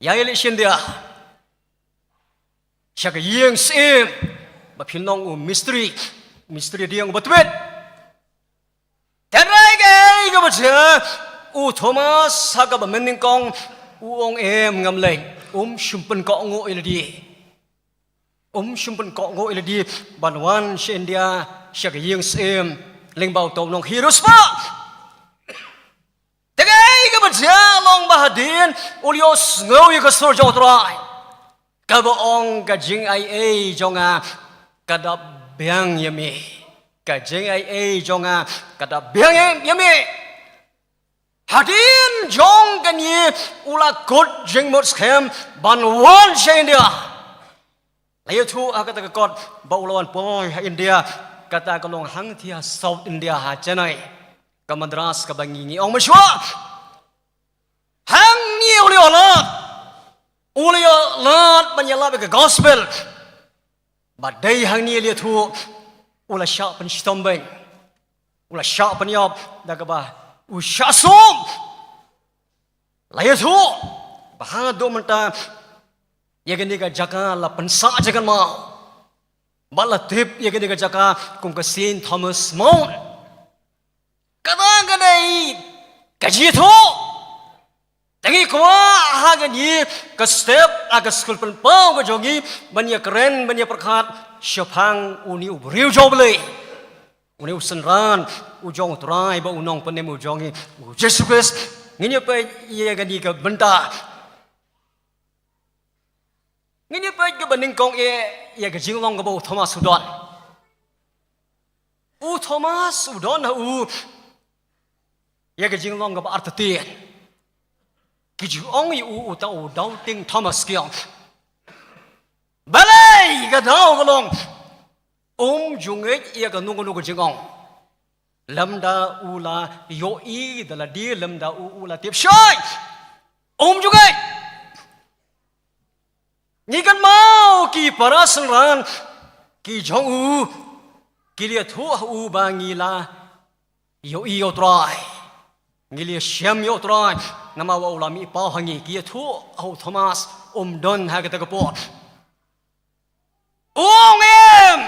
Ïa ïaleit sha India, sha ka ïing syiem ba phin long u mistri, mistri dieng uba tbit. Hynrei kaei kaba jia, u Thomas ha kaba mynnyngkong u ong, em, ngam leit. Um shym pynkohnguh ïa lade. Um shym pynkohnguh ïa lade ban wan sha India, sha ka ïing syiem lyngba uta u nongkhaïi riewspah. Te kaei kaba jia long ba hadien u la ïohsngew ïa ka sur jong U Trai kaba ong, ka jingaiei jong nga ka da biang ïa me. Ka jingaiei jong nga ka da biang ïa me. Hadien jong kane u la kut jingmut skhem ban wan sha India. La ïathuh ha kata ka kot ba u la wan poi ha India, kata ka long hangtei ha South India, ha Chennai, ka Madras kaba ngi, ngi ong mynshuwa. Hangne u la ïoh lad, u la ïoh lad ban ïalap ïa ka gospel. Ba dei hangne la ïathuh u la shah pynshitom beiñ, u la shah pynïap da kaba u shah sum. La ïathuh ba haduh mynta ïa kane ka jaka la pynsah jingkynmaw, ba la tip ïa kane ka jaka kum ka Saint Thomas Mount. Kata ka dei ka jingïathuh. Te ngi kwah ha kane ka step ha ka skul pynpaw ka jong ngi ban ïakren, ban ïapyrkhat shaphang une u briew jong U Blei, une u synran u jong U Trai bad u Nongpynim u jong ngi, U Jisu Khrist. Ngin ïa peit ïa kane ka bynta. Ngin ïa peit kaba nyngkong ïa, ïa ka jinglong kaba u Thomas u don. U Thomas u don ha u ïa ka jinglong kaba artatien. Ki ju ong ïa u uta u doubting Thomas, ki ong, balei ka daw ka long um ju ngeit ïa kano kano ka jingong lymda u la ïohi da lade, lymda u, u la tip shai. Um ju ngeit. Ngi kynmaw ki para synran ki jong u ki la ïathuh ha u ba ngi la ïohi ïa U Trai, ngi la ïashem ïa U Trai, namar ba u la mih paw ha ngi. Ki ïathuh ha u Thomas, um don ha kata ka por. U ong, em,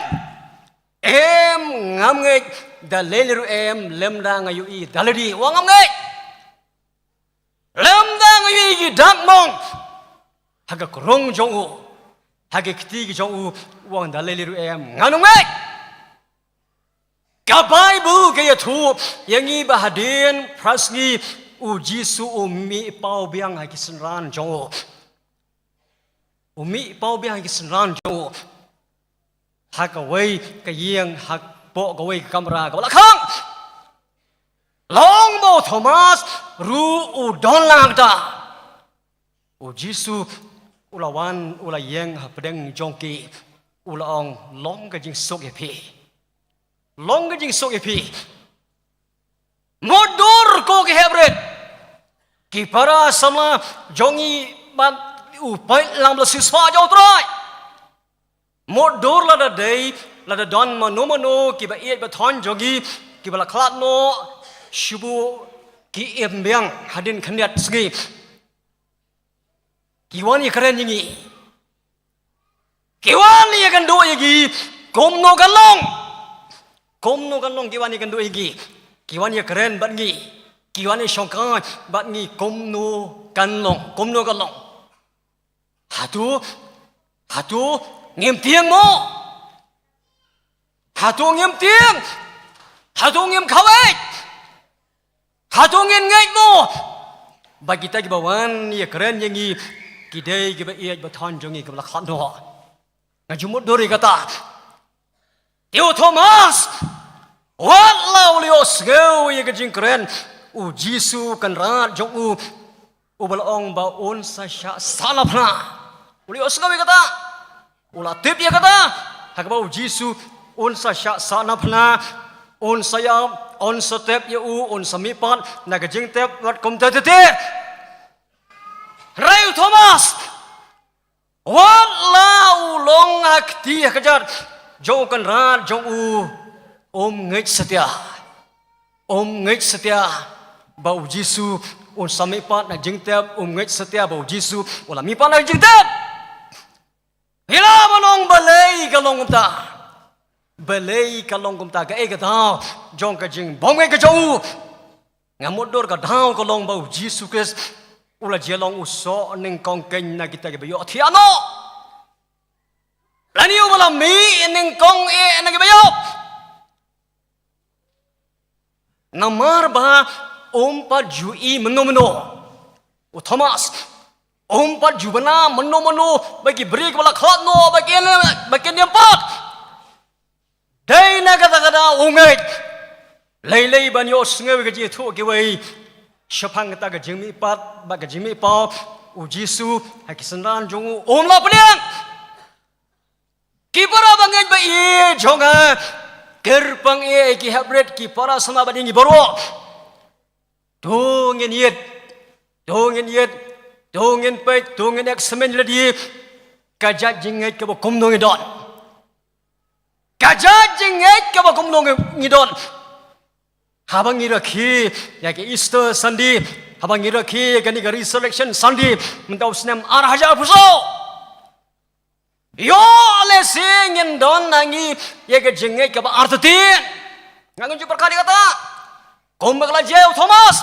em, ngam ngeit. Da lei lei ruh em, lymda nga ïohi da lade, u ong ngam ngeit. Lymda nga ïohi ki dak mong ha ka krung jong u, ha ki kti ki jong u, u ong da lei lei ruh em, ngan ym ngeit. Ka Baibl ka ïathuh ïa ngi ba hadien phra sngi U Jisu u mih paw biang ha ki synran jong u. U mih paw biang ha ki synran jong u ha kawei ka ïing, hapoh kawei ka kamra kaba la khang. La ong ba u Thomas ruh u don lang hangta. U Jisu u la wan, u la ïeng hapdeng jong ki, u la ong, long ka jingsuk ïa phi. Long ka jingsuk ïa phi. Mutdur ko ki heprit, ki para samla jong ngi bad u paidlang ba la siewspah jong U Trai. Mutdur lada dei, lada don mano mano kiba ïeit ba thoh jong ngi kiba la khlad noh, shu buh ki im biang hadien khyndiat sngi. Ki wan ïakren ïa ngi. Ki wan ïakynduh ïa ngi kumno kan long. Kumno kan long ki wan ïakynduh ïa ngi. Ki wan ïakren bad ngi. Ki wan ïashongkai bad ngi kumno kan long, kumno kan long? Hato, hato ngim tieng mo? Hato ngim tieng? Hato ngim khawai? Hato ngin ngeit mo ba kita kiba wan ïakren ïa ngi ki dei kiba ïeit ba thon jong ngi kiba la khlad noh? Nga ju mutdur ïa kata. Te u Thomas, wat la u la ïohsngew ïa ka jingkren u Jisu Kynrad jong u, uba la ong ba un sa shah sahnarphna. U la ïohsngew ïa kata. U la tip ïa kata. Ha kaba u Jisu un sa shah sahnarphna, un sa ïap, un sa tep ïa u, un sa mihpat na ka jingtep wat kumta te te. Hynrei u Thomas, wat la u long ha kti ha kjat jong u Kynrad jong u, um ngeit satia. Um ngeit satia ba u Jisu un sa mihpat na jingtep, um ngeit satia ba u Jisu u la mihpat na jingtep. Hila ba long balei ka long kumta. Balei ka long kumta, kaei ka daw jong ka jingbymngeit ka jong u? Nga mutdur ka daw ka long ba u Jisu Khrist u la jia long u soh nyngkong keiñ na kita kiba ïohthiah noh. Lane uba la mih nyngkong eh na kiba ïap. Namar ba um pat ju i mynno mynno. U Thomas, um pat ju bna mynno mynno ba ki briew kiba la khlad noh ba ki, ba ki niam pat. Dei na kata ka daw u ngeit. Lei lei ban ïohsngew ka jingïathuh kiwei shaphang kata ka jingmihpat bad ka jingmihpaw u Jisu ha ki synran jong u, um lah pdiang. Ki para bangeit ba ïeit jong nga, kyrpang ïa ki hapdeng ki para samla bad ïa ngi baroh. To ngin ïeit, to ngin ïeit, to ngin peit, to ngin examine lade ka jait jingngeit kaba kumno ngi don. Ka jait jingngeit kaba kumno ngi, ngi don. Haba ngi rakhe ïa ka Easter Sunday, haba ngi rakhe ïa kane ka Resurrection Sunday mynta u snem ar hajar arphew saw. Ïoh lehse ngin don ha ngi ïa ka jingngeit kaba artatien. Nga ngin ju pyrkhat ïa kata. Kumba ka la jia u Thomas.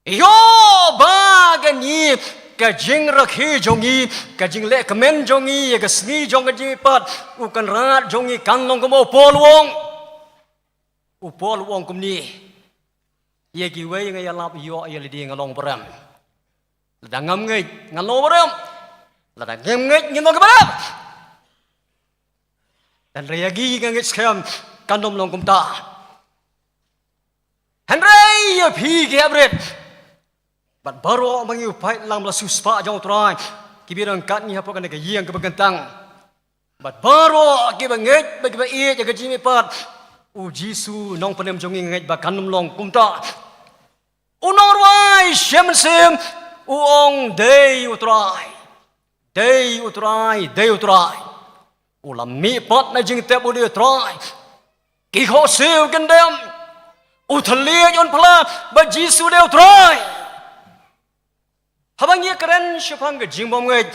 Ïoh ba kane ka jingrakhe jong ngi, ka jingleh kmen jong ngi ïa ka sngi jong ka jingmihpat u Kynrad jong ngi kan long kumba u Paul u ong. U Paul u ong kumne. Ïa kiwei nga ïalap ïoh, ïa lade nga long ba rem. Lada ngam ngeit ngan long ba rem. Lada ngam ngeit ngin long kiba rem. Hynrei ïa ngi nga ngeit skhem kan ym long kumta. Hynrei ïa phi ki hapdeng bad baroh ma ngi u paidlang ba la siewspah jong u Trai, kiba ïadon kat ngi hapoh kane ka ïing kaba kyntang. Bad baroh kiba ngeit bad kiba ïeit ïa ka jingmihpat u Jisu Nongpynim jong ngi, nga ngeit ba kan ym long kumta. U nongrwai Shem Mynsiem u ong, dei u Trai, dei u Trai, dei u Trai. U la mihpat na jingtep, u dei u Trai. Ki khohsiew kin dem. U thylliej un phla ba Jisu dei u Trai. Haba ngi ïakren shaphang ka jingbymngeit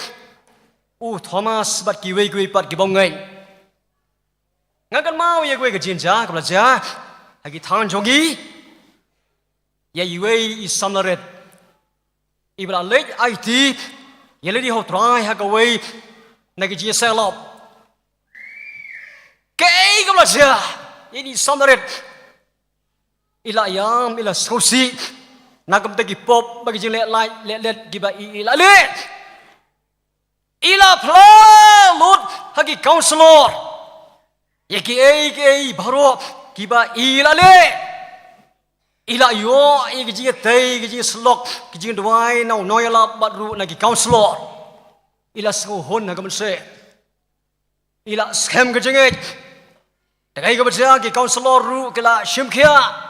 u Thomas bad kiwei kiwei pat ki bymngeit, nga kynmaw ïa kawei ka jingjia kaba la jia ha ki thaiñ jong ngi. Ïa iwei i samla rit iba la leit aiti ïa lade ha u Trai ha kawei na ki jingïaseng lop. Kaei kaba la jia ïa i samla rit? I la ïam, i la sngewsih na ka bynta ki pop bad ki jingleh lait leh let kiba i, i la leh. I la phla lut ha ki councillor ïa kiei kiei baroh kiba i la leh. I la ïoh ïa ki jingïatei, ki jingïasyllok, ki jingduwai na u nongïalap bad ruh na ki councillor. I la sngewhun ha ka mynsiem. I la skhem ka jingngeit. Te kaei kaba jia, ki councillor ruh ki la shim khia.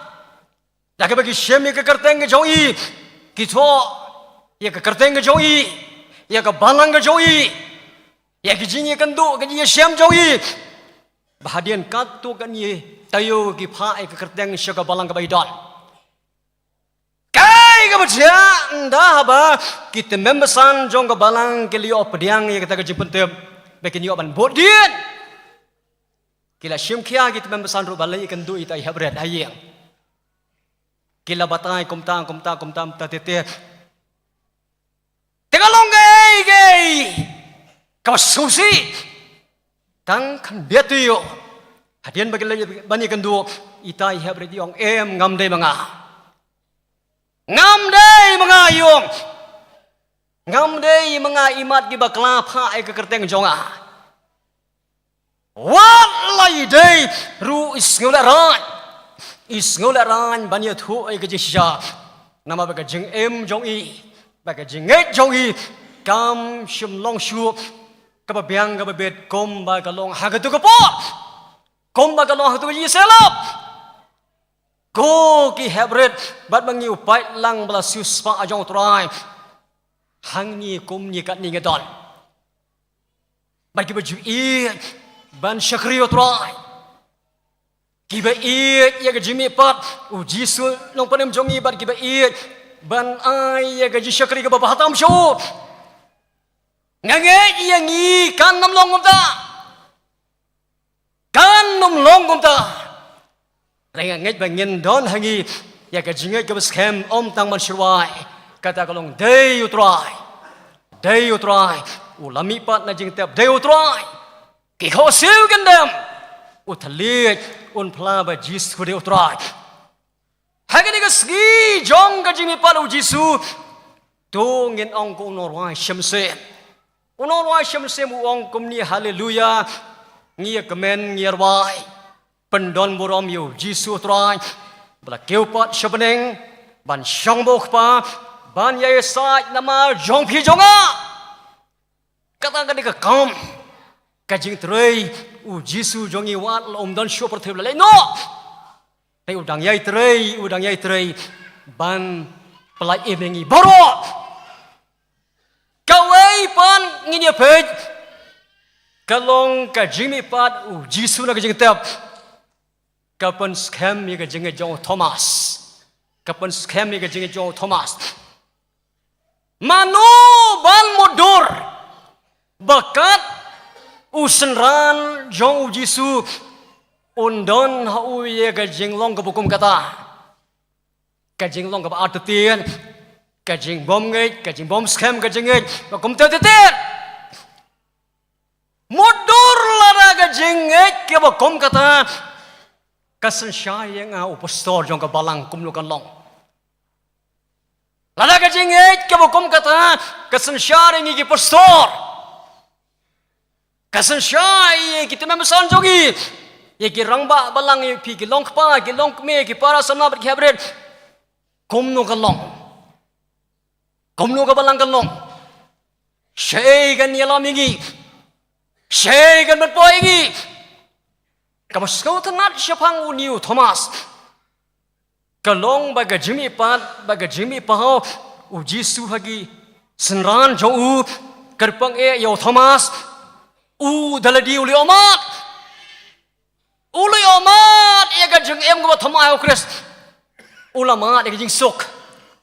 Da kaba ki shim ïa ka kyrteng ka jong i, ki thoh ïa ka kyrteng ka jong i, ïa ka balang ka jong i, ïa ki jingïakynduh, ka jingïashem jong i. Ba hadien katto katne taïew ki phah ïa ka kyrteng sha ka balang kaba i don. Kaei kaba jia, ynda haba ki tymmen basan jong ka balang ki la ïoh pdiang ïa kata ka jingpyntip ba kin ïoh ban bud dien, ki la shim khia ki tymmen basan ruh ban leit ïakynduh ïa ita i hapdeng ha ïing. Ki la batai kumta, kumta, kumta, kumta, te, te. Te ka long kaei, kaei kaba sngewsih. Tang khyndiat ïoh. Hadien ba ki la ban ïakynduh, itai i Hebru i ong, em, ngam dei ma nga. Ngam dei ma nga, i ong. Ngam dei ma nga, imat ki bakla phah ïa ka kyrteng jong nga. Wat la i dei ruh i sngewlehraiñ. I sngewlehraiñ ban ïathuh ïa ka jingshisha. Namar ba ka jingim jong i, ba ka jingngeit jong i, kam shym long shuh kaba biang kaba bit kumba ka long ha katu ka por, kumba ka long ha katu ka jingïasyllok. Ko ki heprit, bad ma ngi u paidlang ba la siewspah jong U Trai. Hangne kumne katne ngi don. Bad kiba ju ïeit ban shakri U Trai. Kiba ïeit ïa ka jingmihpat U Jisu Nongpynim jong ngi, bad kiba ïeit ban ai ïa ka jingshakri kaba bha tam sha u. Nga ngeit ïa ngi kan ym long kumta. Kan ym long kumta. Hynrei nga ngeit ba ngin don ha ngi ïa ka jingngeit kaba skhem, ym tang ban shu rwai. Kata ka long dei U Trai. Dei U Trai. U la mihpat na jingtep, dei U Trai. Ki khohsiew kin dem. U thylliej, un phla ba Jisu dei U Trai. Ha kane ka sngi jong ka jingmihpat U Jisu, to ngin ong kum u nongrwai shemsem. U nongrwai shemsem u ong kumne, Haleluya. Ngi ïakmen, ngi ïarwai. Pyndonburom ïa U Jisu U Trai ba la kiew pat sha bneng ban shong bad U Kpa, ban ïasaid namar jong phi jong nga. Kata ka dei ka kam ka jingtrei. U Jisu jong ngi wat la um don shuh pyrthei ba la leit noh. Te u dang ïai trei, u dang ïai trei ban pyllait im ïa ngi baroh. Kawei pat ngin ïa peit, ka long ka jingmihpat U Jisu na ka jingtep. Ka pynskhem ïa ka jingngeit jong u Thomas. Ka pynskhem ïa ka jingngeit jong u Thomas. Mano ban mutdur ba kat u synran jong U Jisu un don ha u ïa ka jinglong kaba kum kata? Ka jinglong kaba artatien, ka jingbymngeit, ka jingbymskhem ka jingngeit, ka kumta artatien. Mutdur lada ka jingngeit kaba kum kata ka synshar ïa nga u pastor jong ka balang, kumno kan long? Lada ka jingngeit kaba kum kata ka synshar ïa ngi ki pastor, ka synshar ïa ki tymmen basan jong ngi, ïa ki rangbah balang, ïa phi ki longkpa, ki longkmie, ki para samla bad ki heprit, kumno kan long? Kumno ka balang kan long? Shaei kan ïalam ïa ngi? Shaei kan pynpoi ïa ngi? Kaba sngewtynnat shaphang une u Thomas ka long ba ka jingmihpat, ba ka jingmihpaw U Jisu ha ki synran jong u, ka pang eh ïa u Thomas, u da lade u leit ïohmad. U leit ïohmad ïa ka jingim kaba thymmai ha U Khrist. U la mad ïa ka jingsuk.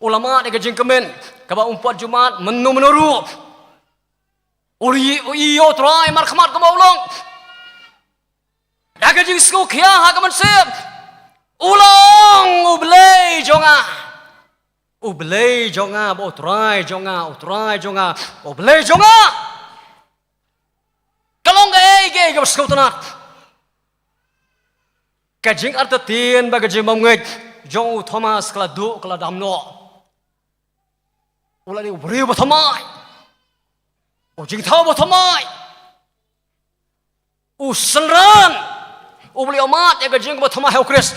U la mad ïa ka jingkmen kaba um pat ju mad mynno mynno ruh. U ïohi, u ïohi ïa U Trai markhmat kumba u long. Da ka jingsngewkhia ha ka mynsiem u la ong, U Blei jong nga, U Blei jong nga, ba U Trai jong nga, U Trai jong nga, U Blei jong nga. Ka long kaei kaei kaba sngewtynnat. Ka jingartatien bad ka jingbymngeit jong u Thomas ka la duh, ka la dam noh. U la dei u briew ba thymmai, u jingthaw ba thymmai, u synran uba leit ïohmad ïa ka jingim kaba thymmai ha U Khrist.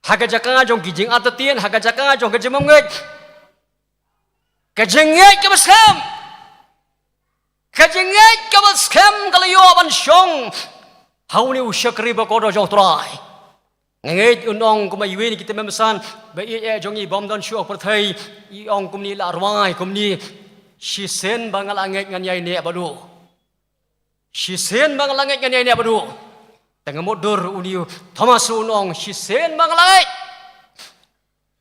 Ha ka jaka jong ki jingartatien, ha ka jaka jong ka jingbymngeit, ka jingngeit kaba skhem, ka jingngeit kaba skhem ka la ïoh ban shong ha une u shakri ba kordor jong U Trai. Nga ngeit un ong kumba iwei na ki tymmen basan ba ïeit eh jong ngi bym don shuh ha pyrthei, i ong kumne, i la rwai kumne, shisien ba nga la ngeit ngan ïaineh bad u. Shisien ba nga la ngeit ngan ïaineh bad u. Te nga mutdur une u Thomas un ong, shisien ba nga la ngeit,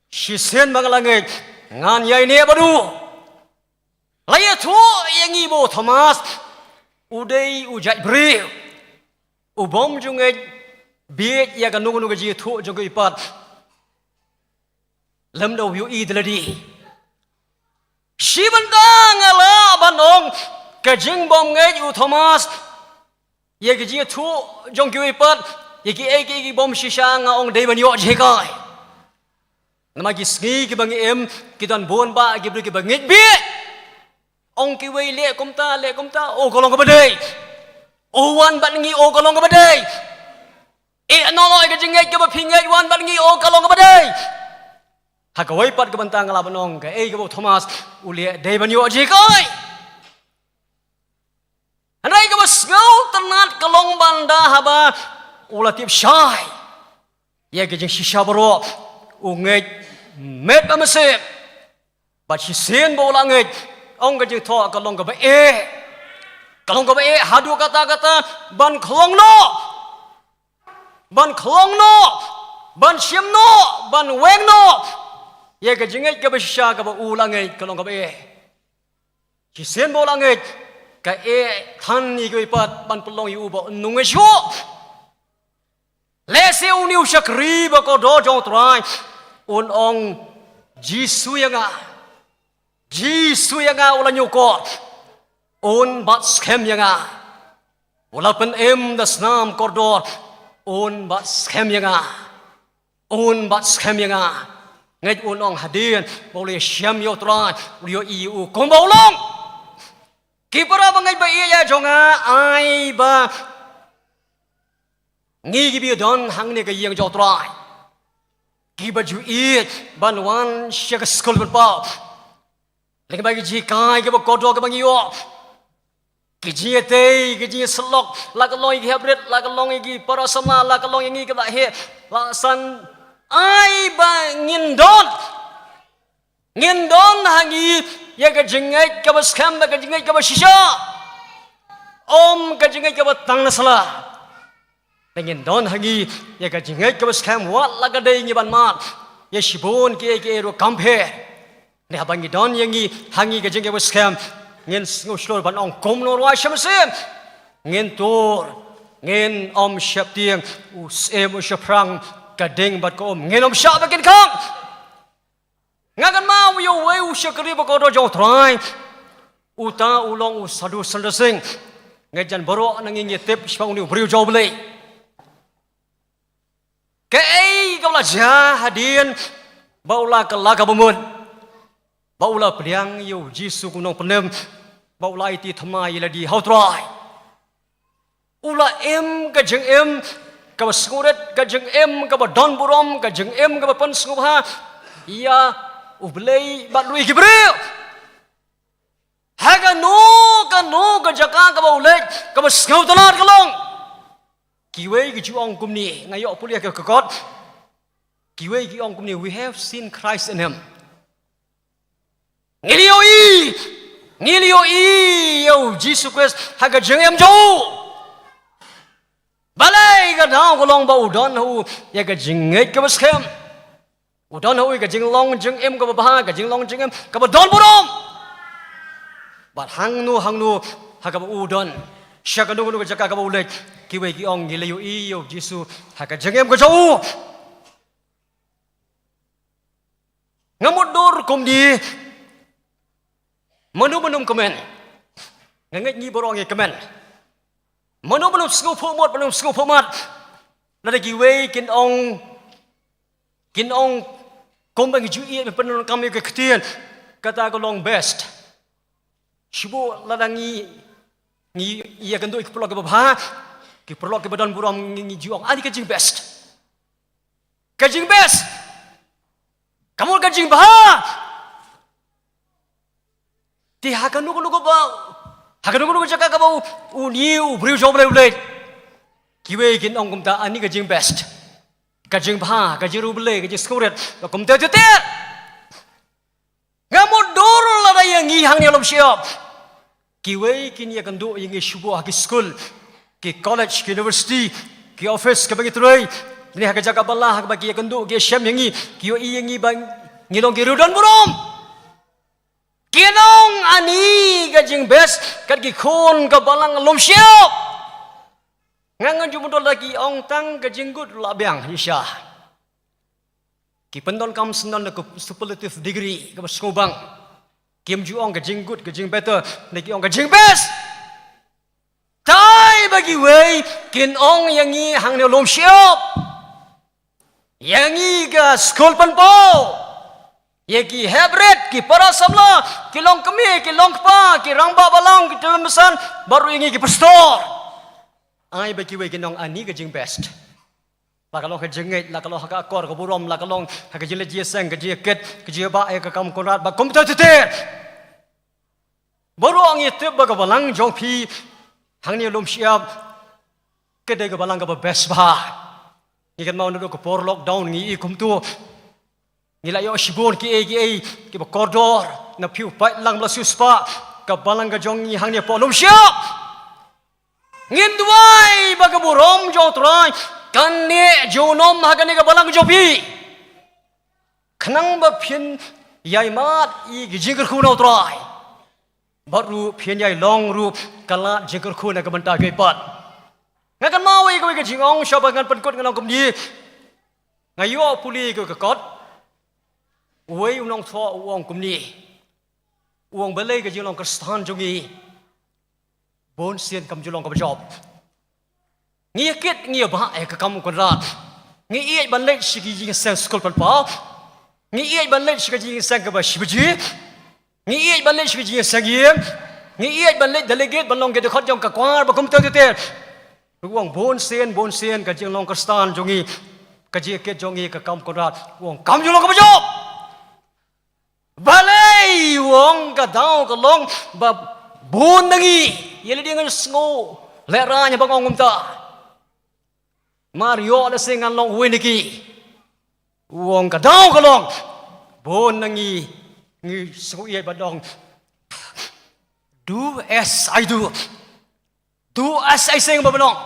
shisien ba nga la ngeit ngan ïaineh bad u. La ïathuh ïa ngi ba u Thomas u dei u jait briew u bym ju ngeit bieit ïa kano kano ka jingïathuh jong kiwei pat. Lem da u ïohi da lade. Shi bynta nga lah ban ong ka jingbymngeit u Thomas ïa ka jingïathuh jong kiwei pat, ïa kiei kiei ki bym shisha nga ong dei ban ïoh jinghikai. Namar ki sngi kiba ngi im ki don bun bah ki briew kiba ngeit bha. Ong kiwei leh kumta, leh kumta, o ka long kaba dei. O wan bad ngi, o ka long kaba dei. Eh, noh noh ïa ka jingngeit kaba phi ngeit, wan bad ngi, o ka long kaba dei. Ha kawei pat ka bynta nga lah ban ong kaei kaba u Thomas u leh dei ban ïoh jinghikai. Hynrei kaba sngewtynnat ka long ban da haba u la tip shai ïa ka jingshisha baroh, u ngeit met bad mynsiem. Bad shisien ba u la ngeit, ong ka jingthoh ka long kaba eh. Ka long kaba eh haduh katta katta ban khlong noh. Ban khlong noh, ban shim noh, ban weng noh ïa ka jingngeit kaba shisha kaba u la ngeit, ka long kaba eh. Shisien ba u la ngeit, ka eh than ïa kiwei pat ban pynlong ïa u ba un ym ngeit shuh. Lehse une u shakri ba kordor jong u Trai un ong, Jisu ïa nga, Jisu ïa nga u la ñiewkor, un bat skhem ïa nga. U la pynim da snam kordor, un bat skhem ïa nga. Un bat skhem ïa nga. Ngeit un ong hadien ba u la ïashem ïa u Trai, u la ïohi ïa u kumba u long. Ki para bangeit ba ïeit jong nga, ai ba ngi kiba don hangne ka ïing jong u Trai, kiba ju ïeit ban wan sha ka skul ban paw. Lyngba ki jinghikai kiba kordor kiba ngi ïoh, ki jingïatei, ki jingïasyllok, la ka long ïa ki heprit, la ka long ïa ki para samla, la ka long ïa ngi kiba heh, la san, ai ba ngin don, ngin don ha ngi ïa ka jingngeit kaba skhem bad ka jingngeit kaba shisha. Ym ka jingngeit kaba tang na sla. Ba ngin don ha ngi ïa ka jingngeit kaba skhem wat la ka dei ngi ban mad ïa shibun kiei kiei ruh kam pher. Hynrei haba ngi don ïa ngi ha ngi ka jingngeit kaba skhem, ngin sngew shlur ban ong kumno ruh sha mynsiem. Ngin tur, ngin ym sheptieng, u syiem u shaphrang, ka ding bad ka um ngin ym shah ba kin khang. Nga kynmaw ïa uwei u shakri ba kordor jong u Trai. Uta u long u Sadhu Sundar Singh. Nga jan baroh na ngi ngi tip shaphang une u briew jong U Blei. Kaei kaba la jia hadien ba u la kylla ka bamut, ba u la pdiang ïa u Jisu kum u nongpynim, ba u la aiti thymmai ïa lade ha u Trai. U la im ka jingim kaba sngewrit, ka jingim kaba don burom, ka jingim kaba pynsngewbha ïa U Blei bad ruh ïa ki briew. Ha kano kano ka jaka kaba u leit, kaba sngewtynnat ka long. Kiwei ki ju ong kumne, nga ïoh pule ïa ka kot. Kiwei ki ong kumne, "We have seen Christ in him." Ngi la ïohi, ngi la ïohi ïa u Jisu Khrist ha ka jingim jong u. Balei? Ka daw ka long ba u don ha u ïa ka jingngeit kaba skhem. U don ha u ïa ka jinglong jingim kaba bha, ka jinglong jingim kaba don burom. Bad hangno hangno ha kaba u don, sha kano kano ka jaka kaba u leit, kiwei ki ong, "Ngi la ïohi ïa u Jisu ha ka jingim ka jong u." Nga mutdur kumne, mano mano ym kmen. Nga ngeit ngi baroh ngi kmen. Mano mano ym sngewphuh mut, mano ym sngewphuh mat. Lada kiwei kin ong, kin ong, kumba ngi ju ïeit ban pyndonkam ïa ka ktien, kata ka long best. Shu lada ngi, ngi ïakynduh ïa ki paralok kiba bha, ki paralok kiba don burom, ngi, ngi ju ong, "Ani ka jingbest." Ka jingbest. Ka mut ka jingbha. Te ha kano kano kaba, ha kano kano ka jaka kaba u, une u briew jong U Blei u leit, kiwei kin ong kumta, "Ani ka jingbest, ka jingbha, ka jingriewblei, ka jingsngewrit, ka kumta te te." Nga mutdur lada ïa ngi hangne ha Lumshyiap, kiwei kin ïakynduh ïa ngi shuh ha ki skul, ki college, ki university, ki office kaba ngi trei. Kine ha ka jaka ba la, ha kaba ki ïakynduh, ki ïashem ïa ngi, ki ïohi ïa ngi ba ngi long ki riewdon burom. Kin ong, "Ani ka jingbest kat ki khun ka balang Lumshyiap." Nga ngan ju mutdur lada ki ong tang ka jingkut la biang shisha. Ki pyndonkam syndon da ka superlative degree, kaba sngewbang. Kim ju ong ka jinggood, ka jingbetter, ne ki ong ka jingbest. Te ba kiwei kin ong ïa ngi hangne lum shyiap, ïa ngi ka skul pynpaw, ïa ki heprit, ki para samla, ki longkmie, ki longkpa, ki rangbah balang, ki tymmen basan, bad ruh ïa ngi ki pastor. Ai ba kiwei kin ong ani ka jingbest. La ka long ha ka jingngeit, la ka long ha ka akor ka burom, la ka long ha ka jingleit jingïaseng, ka jingïakit, ka jingïabah ïa ka kam Kynrad, bad kumta ter ter. Baroh ngi tip ba ka balang jong phi hangne lum shyiap ka dei ka balang kaba best bha. Ngi kynmaw naduh ka por lockdown ngi i kumto. Ngi la ïoh shibun kiei kiei kiba kordor, na phi u paidlang ba la siewspah, ka balang ka jong ngi hangne hapoh lum shyiap. Ngin duwai ba ka burom jong U Trai kan neh junom ha kane ka balang jong phi. Khnang ba phin ïai mad ïa ki jingkyrkhu na U Trai, bad ruh phin ïai long ruh ka lad jingkyrkhu na ka bynta kiwei pat. Nga kynmaw ïa kawei ka jingong sha ba ngan pynkut, ngan ong kumne. Nga ïoh pule ïa ka kot. Uwei u nongthoh u ong kumne. U ong balei ka jinglong Khristan jong ngi bun sien kam ju long kaba jop. Ngi ïakit, ngi ïabah ïa ka kam Kynrad. Ngi ïeit ban leit sha ki jingïaseng skul pynpaw. Ngi ïeit ban leit sha ka jingïaseng kaba shi baje. Ngi ïeit ban leit sha ka jingïaseng ïing. Ngi ïeit ban leit delegate ban long ki dkhot jong ka kwar bad kumta ter ter. U ong bun sien, bun sien ka jinglong Khristan jong ngi, ka jingïakit jong ngi ïa ka kam Kynrad, u ong kam ju long kaba jop. Balei? U ong ka daw ka long ba bun na ngi, ïa lade ngan sngew lehraiñ haba nga ong kumta. Mar ïoh lehse ngan long uwei na ki. U ong ka daw ka long bun na ngi, ngi sngew ïeit ban ong do as I do. Do as I say, nga ba ban ong.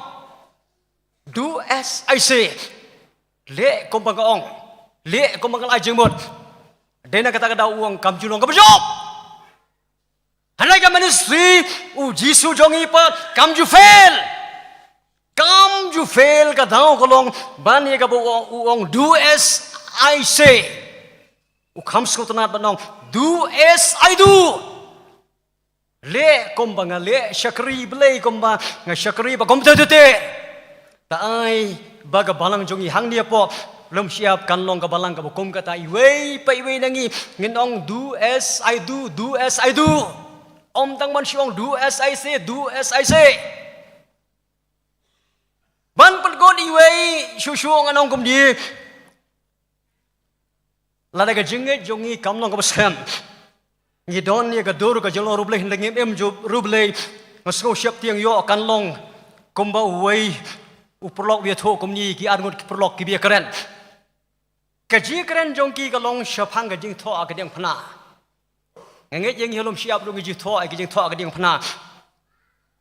Do as I say. Leh kumba nga ong. Leh kumba nga la ai jingmut. Dei na kata ka daw u ong kam ju long kaba jop. Hangne ka ministry u Jisu jong ngi pat kam ju fail. Kam ju fail, ka daw ka long ban ïa kaba u ong, u ong do as I say. U kham sngewtynnat ban ong do as I do. Leh kumba nga leh, shakri Blei kumba nga shakri, bad kumta ter ter. Te ai ba ka balang jong ngi hangne hapoh lum shyiap kan long ka balang kaba kum kata, iwei pa iwei na ngi ngin ong do as I do, do as I do. Ym tang ban shu ong do as I say, do as I say. Ban pynkut iwei shuh shuh ngan ong kumne. Lada ka jingngeit jong ngi kam long kaba skhem, ngi don ïa ka dur ka jinglong riewblei, hynrei ngim im jong riewblei, nga sngew sheptieng ïoh kan long kumba uwei u paralok u ïathuh kumne, ki arngut ki paralok kiba ïakren. Ka jingkren jong ki ka long shaphang ka jingthoh ha ka diengphna. Nga ngeit ïa ngi ha lum shyiap ruh ngi ju thoh ïa ka jingthoh ha ka diengphna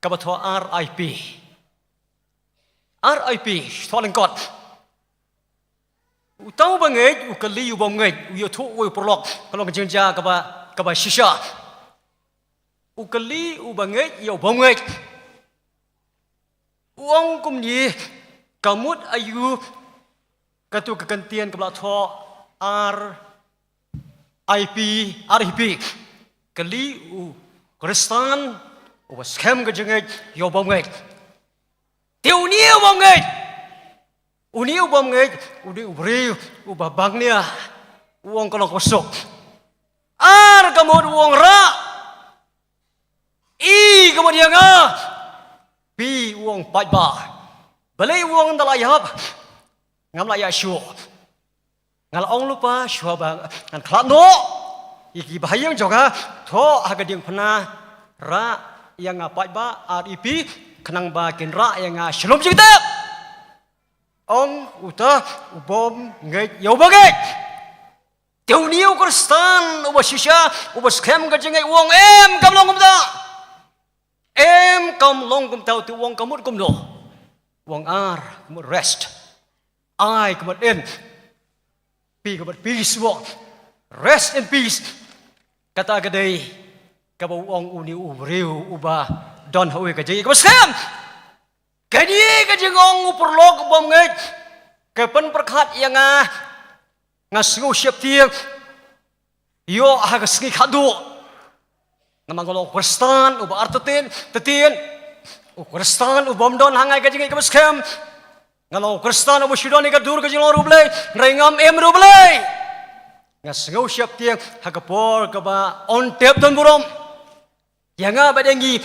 kaba thoh R I P. R I P, thoh lyngkot. Uta u bangeit u kylli u bymngeit, u ïathuh uwei u paralok, ka long ka jingjia kaba, kaba shisha. U kylli u bangeit ïa u bymngeit. U ong kumne, ka mut aïu katu ka kyntien kaba la thoh R I P, R I P. Kylli u Khristan uba skhem ka jingngeit ïa u bymngeit. Te une u bymngeit, une u bymngeit u dei u briew uba bangnia. U ong ka long kaba suk. Ar ka mut u ong rah. I ka mut ïa nga. P u ong paidbah. Balei u ong da la ïap? Ngam lah ïa shuh. Nga la ong lypa shuwa ba ngan khlad noh ïa ki bahaïing jong nga, thoh ha ka diengphna, rah ïa nga paidbah, R I P, khnang ba kin rah ïa nga sha lum jingtep. Ong uta u bymngeit ïa u bangeit. Te une u Khristan uba shisha, uba skhem ka jingngeit u ong em, kam long kumta. Em, kam long kumta. Te u ong ka mut kumno? U ong R ka mut rest. I ka mut in. P ka mut peace, u ong. Rest in peace. Kata ka dei kaba u ong une u briew uba don ha uwei ka jingngeit kaba skhem. Kane ka jingong u paralok u bymngeit ka pynpyrkhat ïa nga Nga sngew sheptieng ïoh ha ka sngi khadduh. Namar nga long u Khristan uba artatien, tatien. U Khristan u bym don ha nga ïa ka jingngeit kaba skhem. Nga long u Khristan uba shu don ïa ka dur ka jinglong ruh Blei, hynrei ngam im ruh Blei. Nga sngew sheptieng ha ka por kaba ong tep don burom ïa nga bad ïa ngi.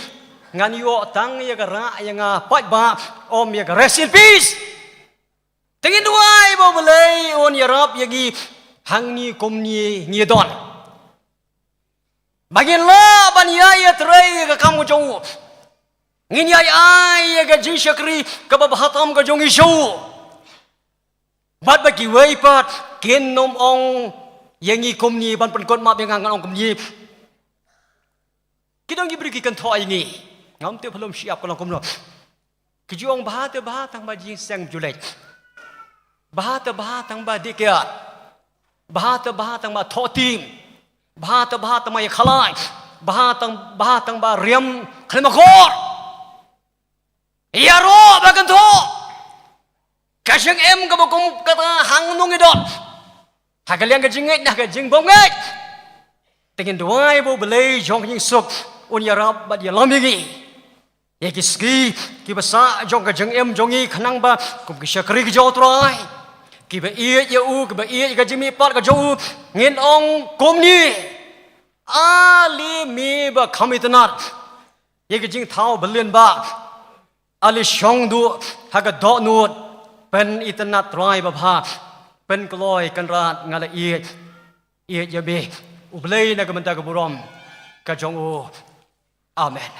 Ngan ïoh tang ïa ka rah ïa nga paidbah, ym ïa ka rest in peace. Te ngin duwai ba U Blei un ïarap ïa ngi hangne kumne ngi don. Ba ngin lah ban ïai ïatrei ïa ka kam ka jong u. Ngin ïai ai ïa ka jingshakri kaba bha tam ka jong ngi sha u. Bad ba kiwei pat kin nym ong ïa ngi kumne, ban pynkut map ïa nga, ngan ong kumne. Ki don ki briew ki kynthoh ïa ngi. Ngam tip ha lum shyiap ka long kumno. Ki ju ong bha te bha tang ba jingseng julej. Bha te bha tang ba dih kiad. Bha te bha tang ba thoh tim. Bha te bha tang ba ïa khalai. Bha tang, bha tang ba riam khlem akor. Ïaroh ba kynthoh. Ka jingim kaba kum kata hangno ngi don. Ha ka liang ka jingngeit, ha ka jingbymngeit. Te ngin duwai ba U Blei jong ka jingsuk un ïarap bad ïalam ïa ngi. Ïa ki sngi kiba sah jong ka jingim jong ngi khnang ba kum ki shakri ki jong U Trai, kiba ïeit ïa u, kiba ïeit ïa ka jingmihpat ka jong u, ngin ong kumne. Ale me ba kham itynnad ïa ka jingthaw balian ba. Ale shong duh ha ka dohnud. Pynitynnad Trai babha. Pynkloi Kynrad, nga la ïeit, ïeit ïa me. U Blei na ka bynta ka burom ka jong u. Amen.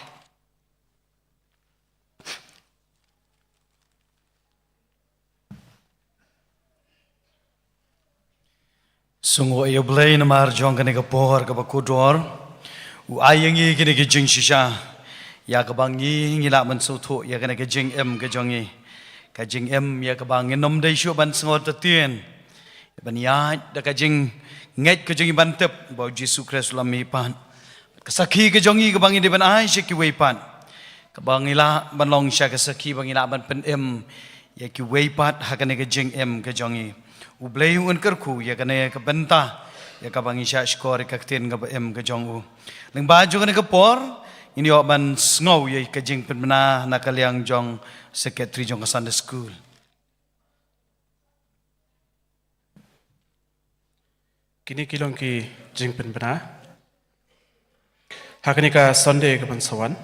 Sngew ïa U Blei namar jong kane ka por kaba kordor. U ai ïa ngi kane ka jingshisha ïa kaba ngi, ngi lah ban sngewthuh ïa kane ka jingim ka jong ngi. Ka jingim ïa kaba ngin nym dei shuh ban sngewtatien, ban ïaid da ka jingngeit ka jong ngi ban tip ba U Jisu Khrist u la mihpat. Ka sakhi ka jong ngi kaba ngi dei ban ai sha kiwei pat, kaba ngi lah ban long sha ka sakhi ba ngi lah ban pynim ïa kiwei pat ha kane ka jingim ka jong ngi. U Blei un kyrkhu ïa kane ka bynta ïa kaba ngi shah shkor ïa ka ktien kaba im ka jong u. Lyngba jong kane ka por ngin ïoh ban sngew ïa ka jingpynbna na ka liang jong secretary jong ka Sunday School. Kine ki long ki jingpynbna. Ha kane ka Sunday kaban sa wan,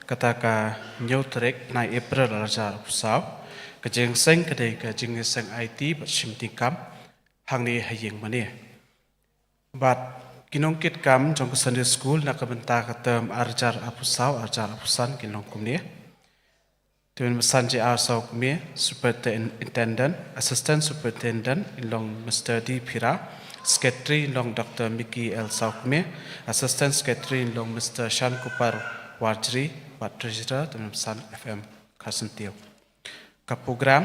kata ka hynñiew tarik bnai April arhajar arphew saw, ka jingïaseng ka dei ka jingïaseng aiti bad shim diengkam hangne ha ïing mane. Bad ki nongkitkam jong ka Sunday School na ka bynta ka term arhajar arphew saw arhajar arphew san kin long kumne. Te mynta Sanjay R Sawkmie, Superintendent, Assistant Superintendent in long Mister D Phira, Secretary in long Doctor Mickey L Sawkmie, Assistant Secretary in long Mister Shankupar Warjri, bad Treasurer te mynta F M Kharsyntiew. Ka program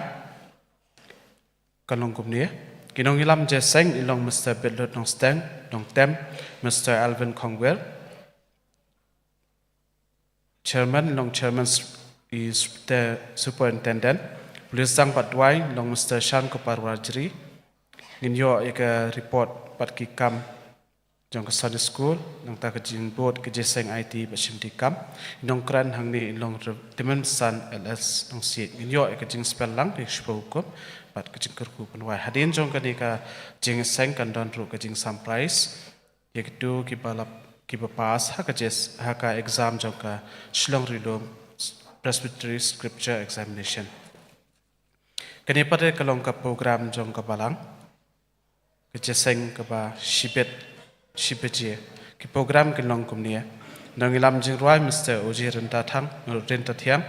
ka long kumne. Ki nongïalam jingïaseng in long Mister Bitlut Nongsteng, Nongtem, Mister Alvin Khongwir, Chairman, long Chairman s-, i s-, te-, Superintendent. Police Dang bad Duwai, long Mister Shankupar Warjri. Ngin ïoh ïa ka report bad ki kam jong ka Sunday School, nangta ka jingbud ka jingïaseng aiti bad shim diengkam. Nongkren hangne in long Rev-, Tymmen Basan L S Nongsiej. Ngin ïoh ïa ka jingspel lang, ïa ka shiphew hukum bad ka jingkyrkhu pynwai. Hadien jong kane ka jingïaseng kan don ruh ka jingsurprise ïa kito kiba la, kiba pass ha ka jis, ha ka exam jong ka Shillong Ri-lum Presbytery Scripture Examination. Kane pat ka long ka program jong ka balang. Ka jingïaseng kaba shibit, shi baje. Ki program kin long kumne. Nongïalam jingrwai Mister O J Ryntathiang, Ryntathiang.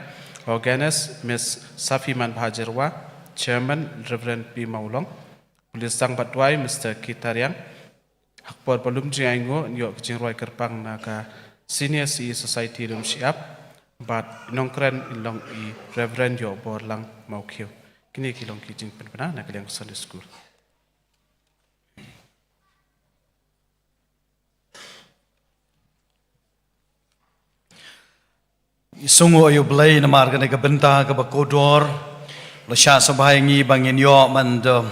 Organist Miss Safiman Bhajarwa. Chairman Reverend P Mawlong. Police Dang bad Duwai Mister Kitariang. Ha ka por ba lum jingainguh, ïoh ka jingrwai kyrpang na ka Senior C E Society Lumshyiap, bad nongkren in long i Reverend Ïohborlang Mawkhiew. Kine ki long ki jingpynbna na ka liang Sunday School. Sngew ïa U Blei namar kane ka bynta kaba kordor. La shah sngewbha ïa ngi ba ngin ïoh ban da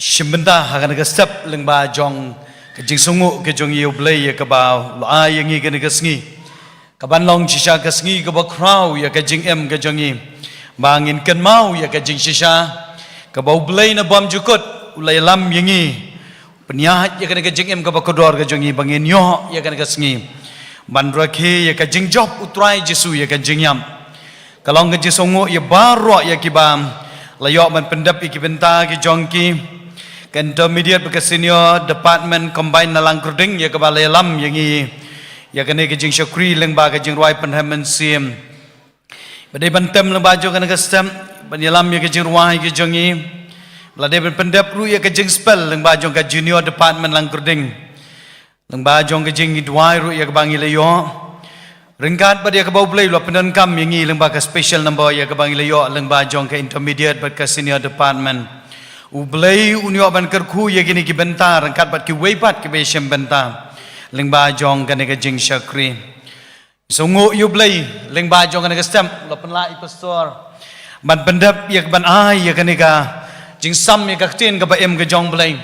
Shim bynta ha kane ka step lyngba jong ka jingsngewnguh ka jong i, ïa U Blei ïa kaba u la ai ïa ngi kane ka sngi, kaban long shisha ka sngi kaba khraw ïa ka jingim ka jong i, ba ngin kynmaw ïa ka jingshisha kaba U Blei na bymjukut u la ïalam ïa ngi, pynïaid ïa kane ka jingim kaba kordor ka jong i, ba ngin ïoh ïa kane ka sngi ban rakhe ïa ka jingjop U Trai Jisu ïa ka jingïap. Ka long ka jingsngewnguh ïa baroh ïa kiba la ïoh ban pyndep ïa ki bynta ki jong ki, ka intermediate bad ka senior department combined na Langkyrding, ïa kaba la ïalam ïa ngi ïa kane ka jingshakri lyngba ka jingrwai pynrem mynsiem. Ba dei ban tem lyngba jong kane ka step ban ïalam ïa ka jingrwai ka jong i. Ba la dei ban pyndep ruh ïa ka jingspell lyngba jong ka junior department Langkyrding, lyngba jong ka jingduwai ruh ïa kaba ngi la ïoh. Ryngkat bad ïa kaba U Blei u la pyndonkam ïa ngi lyngba ka special number ïa kaba ngi la ïoh lyngba jong ka intermediate bad ka senior department. U Blei un ïoh ban kyrkhu ïa kine ki bynta ryngkat bad kiwei pat kiba ïashim bynta lyngba jong kane ka jingshakri. Sngewnguh ïa U Blei lyngba jong kane ka step, la pynlah i pastor ban pyndep ïa ka, ban ai ïa kane ka jingsam ïa ka ktien kaba im ka jong U Blei.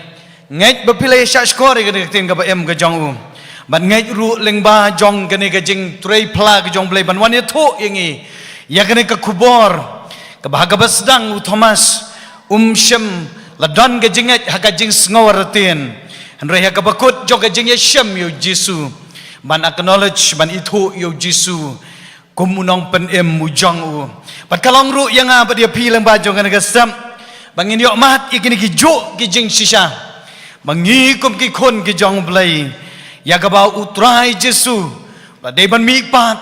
Ngeit ba phi la ïa shahshkor ïa kane ka ktien kaba im ka jong u. Bad ngeit ruh lyngba jong kane ka jingtrei phla ka jong U Blei ban wan ïathuh ïa ngi ïa kane ka khubor kaba ha kaba sdang u Thomas um shym la don ka jingngeit ha ka jingsngew artatien, hynrei ha kaba kut jong ka jingïashem ïa U Jisu, ban acknowledge, ban ithuh ïa U Jisu kum u nongpynim u jong u. Bad ka long ruh ïa nga bad ïa phi lyngba jong kane ka step, ba ngin ïoh mad ïa kine kijuh ki jingshisha, ba ngi kum ki khun ki jong U Blei, ïa kaba U Trai Jisu la dei ban mihpat,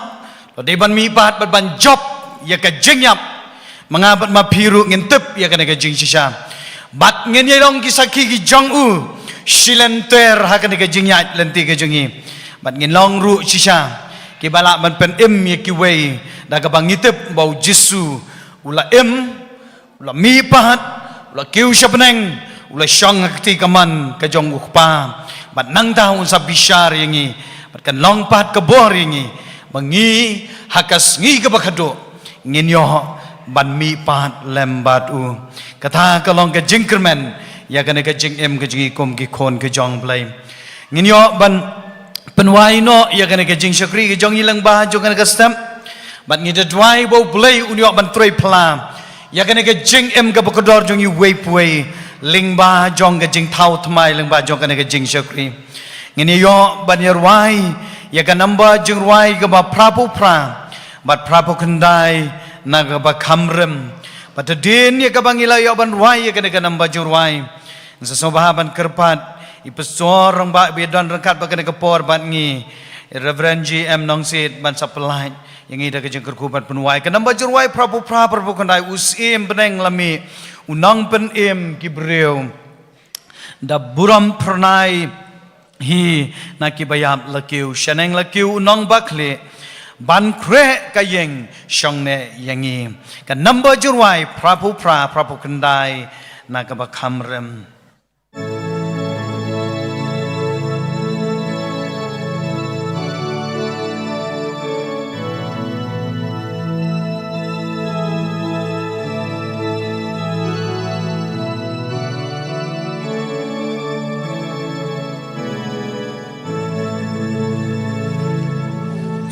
la dei ban mihpat bad ban jop ïa ka jingïap. Ma nga bad ma phi ruh ngin tip ïa kane ka jingshisha, bad ngin ïa long ki sakhi ki jong u shilynter ha kane ka jingïaid lynti ka jong ngi. Bad ngin long ruh shisha kiba lah ban pynim ïa kiwei da kaba ngi tip ba U Jisu u la im, u la mihpat, u la kiew sha bneng, u la shong ha ka kti kamon ka jong U Kpa. Bad nangta un sa bishar ïa ngi. Bad kan long pat ka bor ïa ngi ba ngi ha ka sngi kaba khadduh ngin ïoh ban mihpat lem bad u. Kata ka long ka jingkyrmen ïa kane ka jingim ka jong ngi kum ki khun ki jong U Blei. Ngin ïoh ban pynwai noh ïa kane ka jingshakri ka jong ngi lyngba jong kane ka step. Bad ngi da duwai ba U Blei un ïoh ban trei phla ïa kane ka jingim kaba kordor jong ngi uwei pa uwei lyngba jong ka jingthaw thymmai lyngba jong kane ka jingshakri. Ngin ïoh ban ïa rwai ïa ka number jingrwai kaba phraphew phra bad phraphew khyndai na kaba kham rem. Bad hadien ïa kaba ngi la ïoh ban rwai ïa kane ka number jingrwai, ngin sa sngewbha ban kyrpad i pastor rangbah ba ïadon ryngkat bad kane ka por bad ngi, Reverend G M Nongsiej, ban sa pyllait ïa ngi da ka jingkyrkhu ban pynwai ka number jingrwai phraphew phra, phraphew khyndai. U Syiem bneng la mih, u nongpynim ki briew, da burom phyrnai hi na kiba ïap la kiew, shaneng la kiew u nongbakhlieh, ban khreh ka ïing shong neh ïa ngi. Ka number jingrwai phraphew phra, phraphew khyndai na kaba kham rem.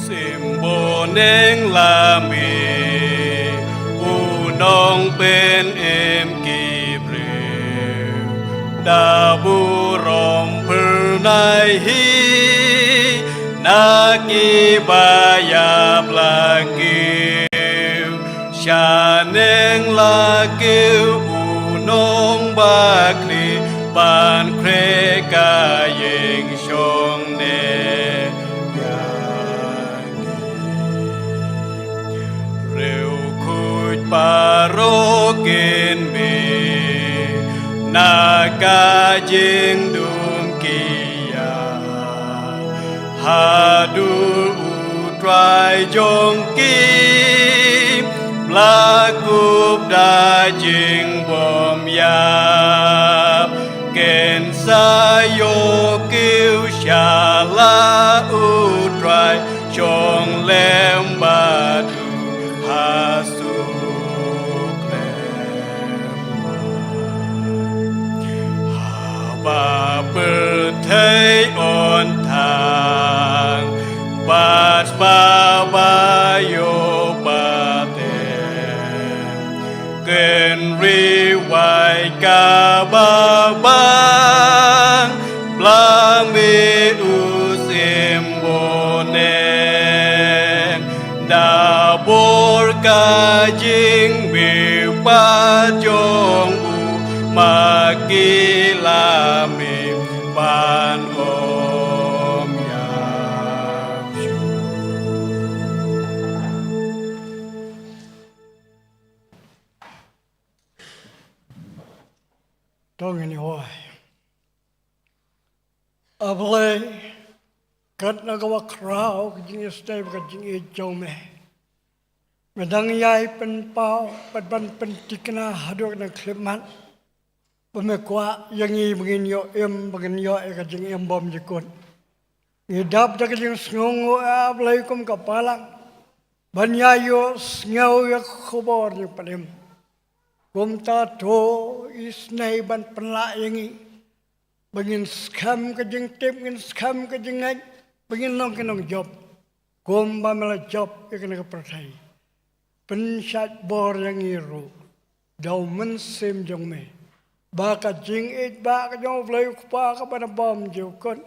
Syiem bneng la mih, u nongpynim ki briew, da burom phyrnai hi na kiba ïap la kiew, shaneng la kiew u nongbakhlieh, ban khreh ka ïing shong neh ïa ngi. Riewkhuid baroh kin mih na ka jingdum ki ïa, haduh u Trai jong ki la kup da jingbymïap. Kin sa ïoh kiew sha la u Trai, shong lem bad u ha suk lem. Bor ka jingmihpat jong u, ma ki la mih ban ym ïap shuh. To ngin ïa wai. A Blei, kat na kaba khraw ka jingisynei bad ka jingïeit jong me, me dang ïai pynpaw bad ban pynthikna haduh na khyllipmat ba me kwah ïa ngi ba ngin ïoh im, ba ngin ïoh ïa ka jingim bym jukut. Ngi dap da ka jingsngewnguh, A Blei, kum ka balang ban ïa ïohsngew ïa ka khubor jingpynim. Kumta to isynei ban pynlah ïa ngi ba ngin skhem ka jingtip, ngin skhem ka jingngeit, ba ngin long ki nongjop kumba me la jop ïa kane ka pyrthei. Pynshait bor ïa ngi ruh da u Mynsiem jong me, ba ka jingïeit ba ka jong U Blei U Kpa kaba na bymjukut,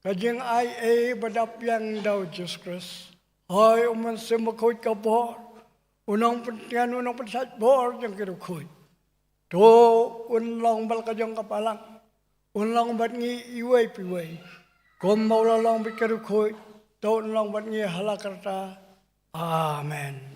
ka jingaiei ba dap biang da u Jisu Khrist, hoi u Mynsiem Bakhuid ka bor, u nongpyntngen, u nongpynshait bor jong ki riewkhuid, to un long bad ka jong ka balang, un long bad ngi iwei pa iwei, kumba u la long bad ki riewkhuid, to un long bad ngi ha la karta. Amen.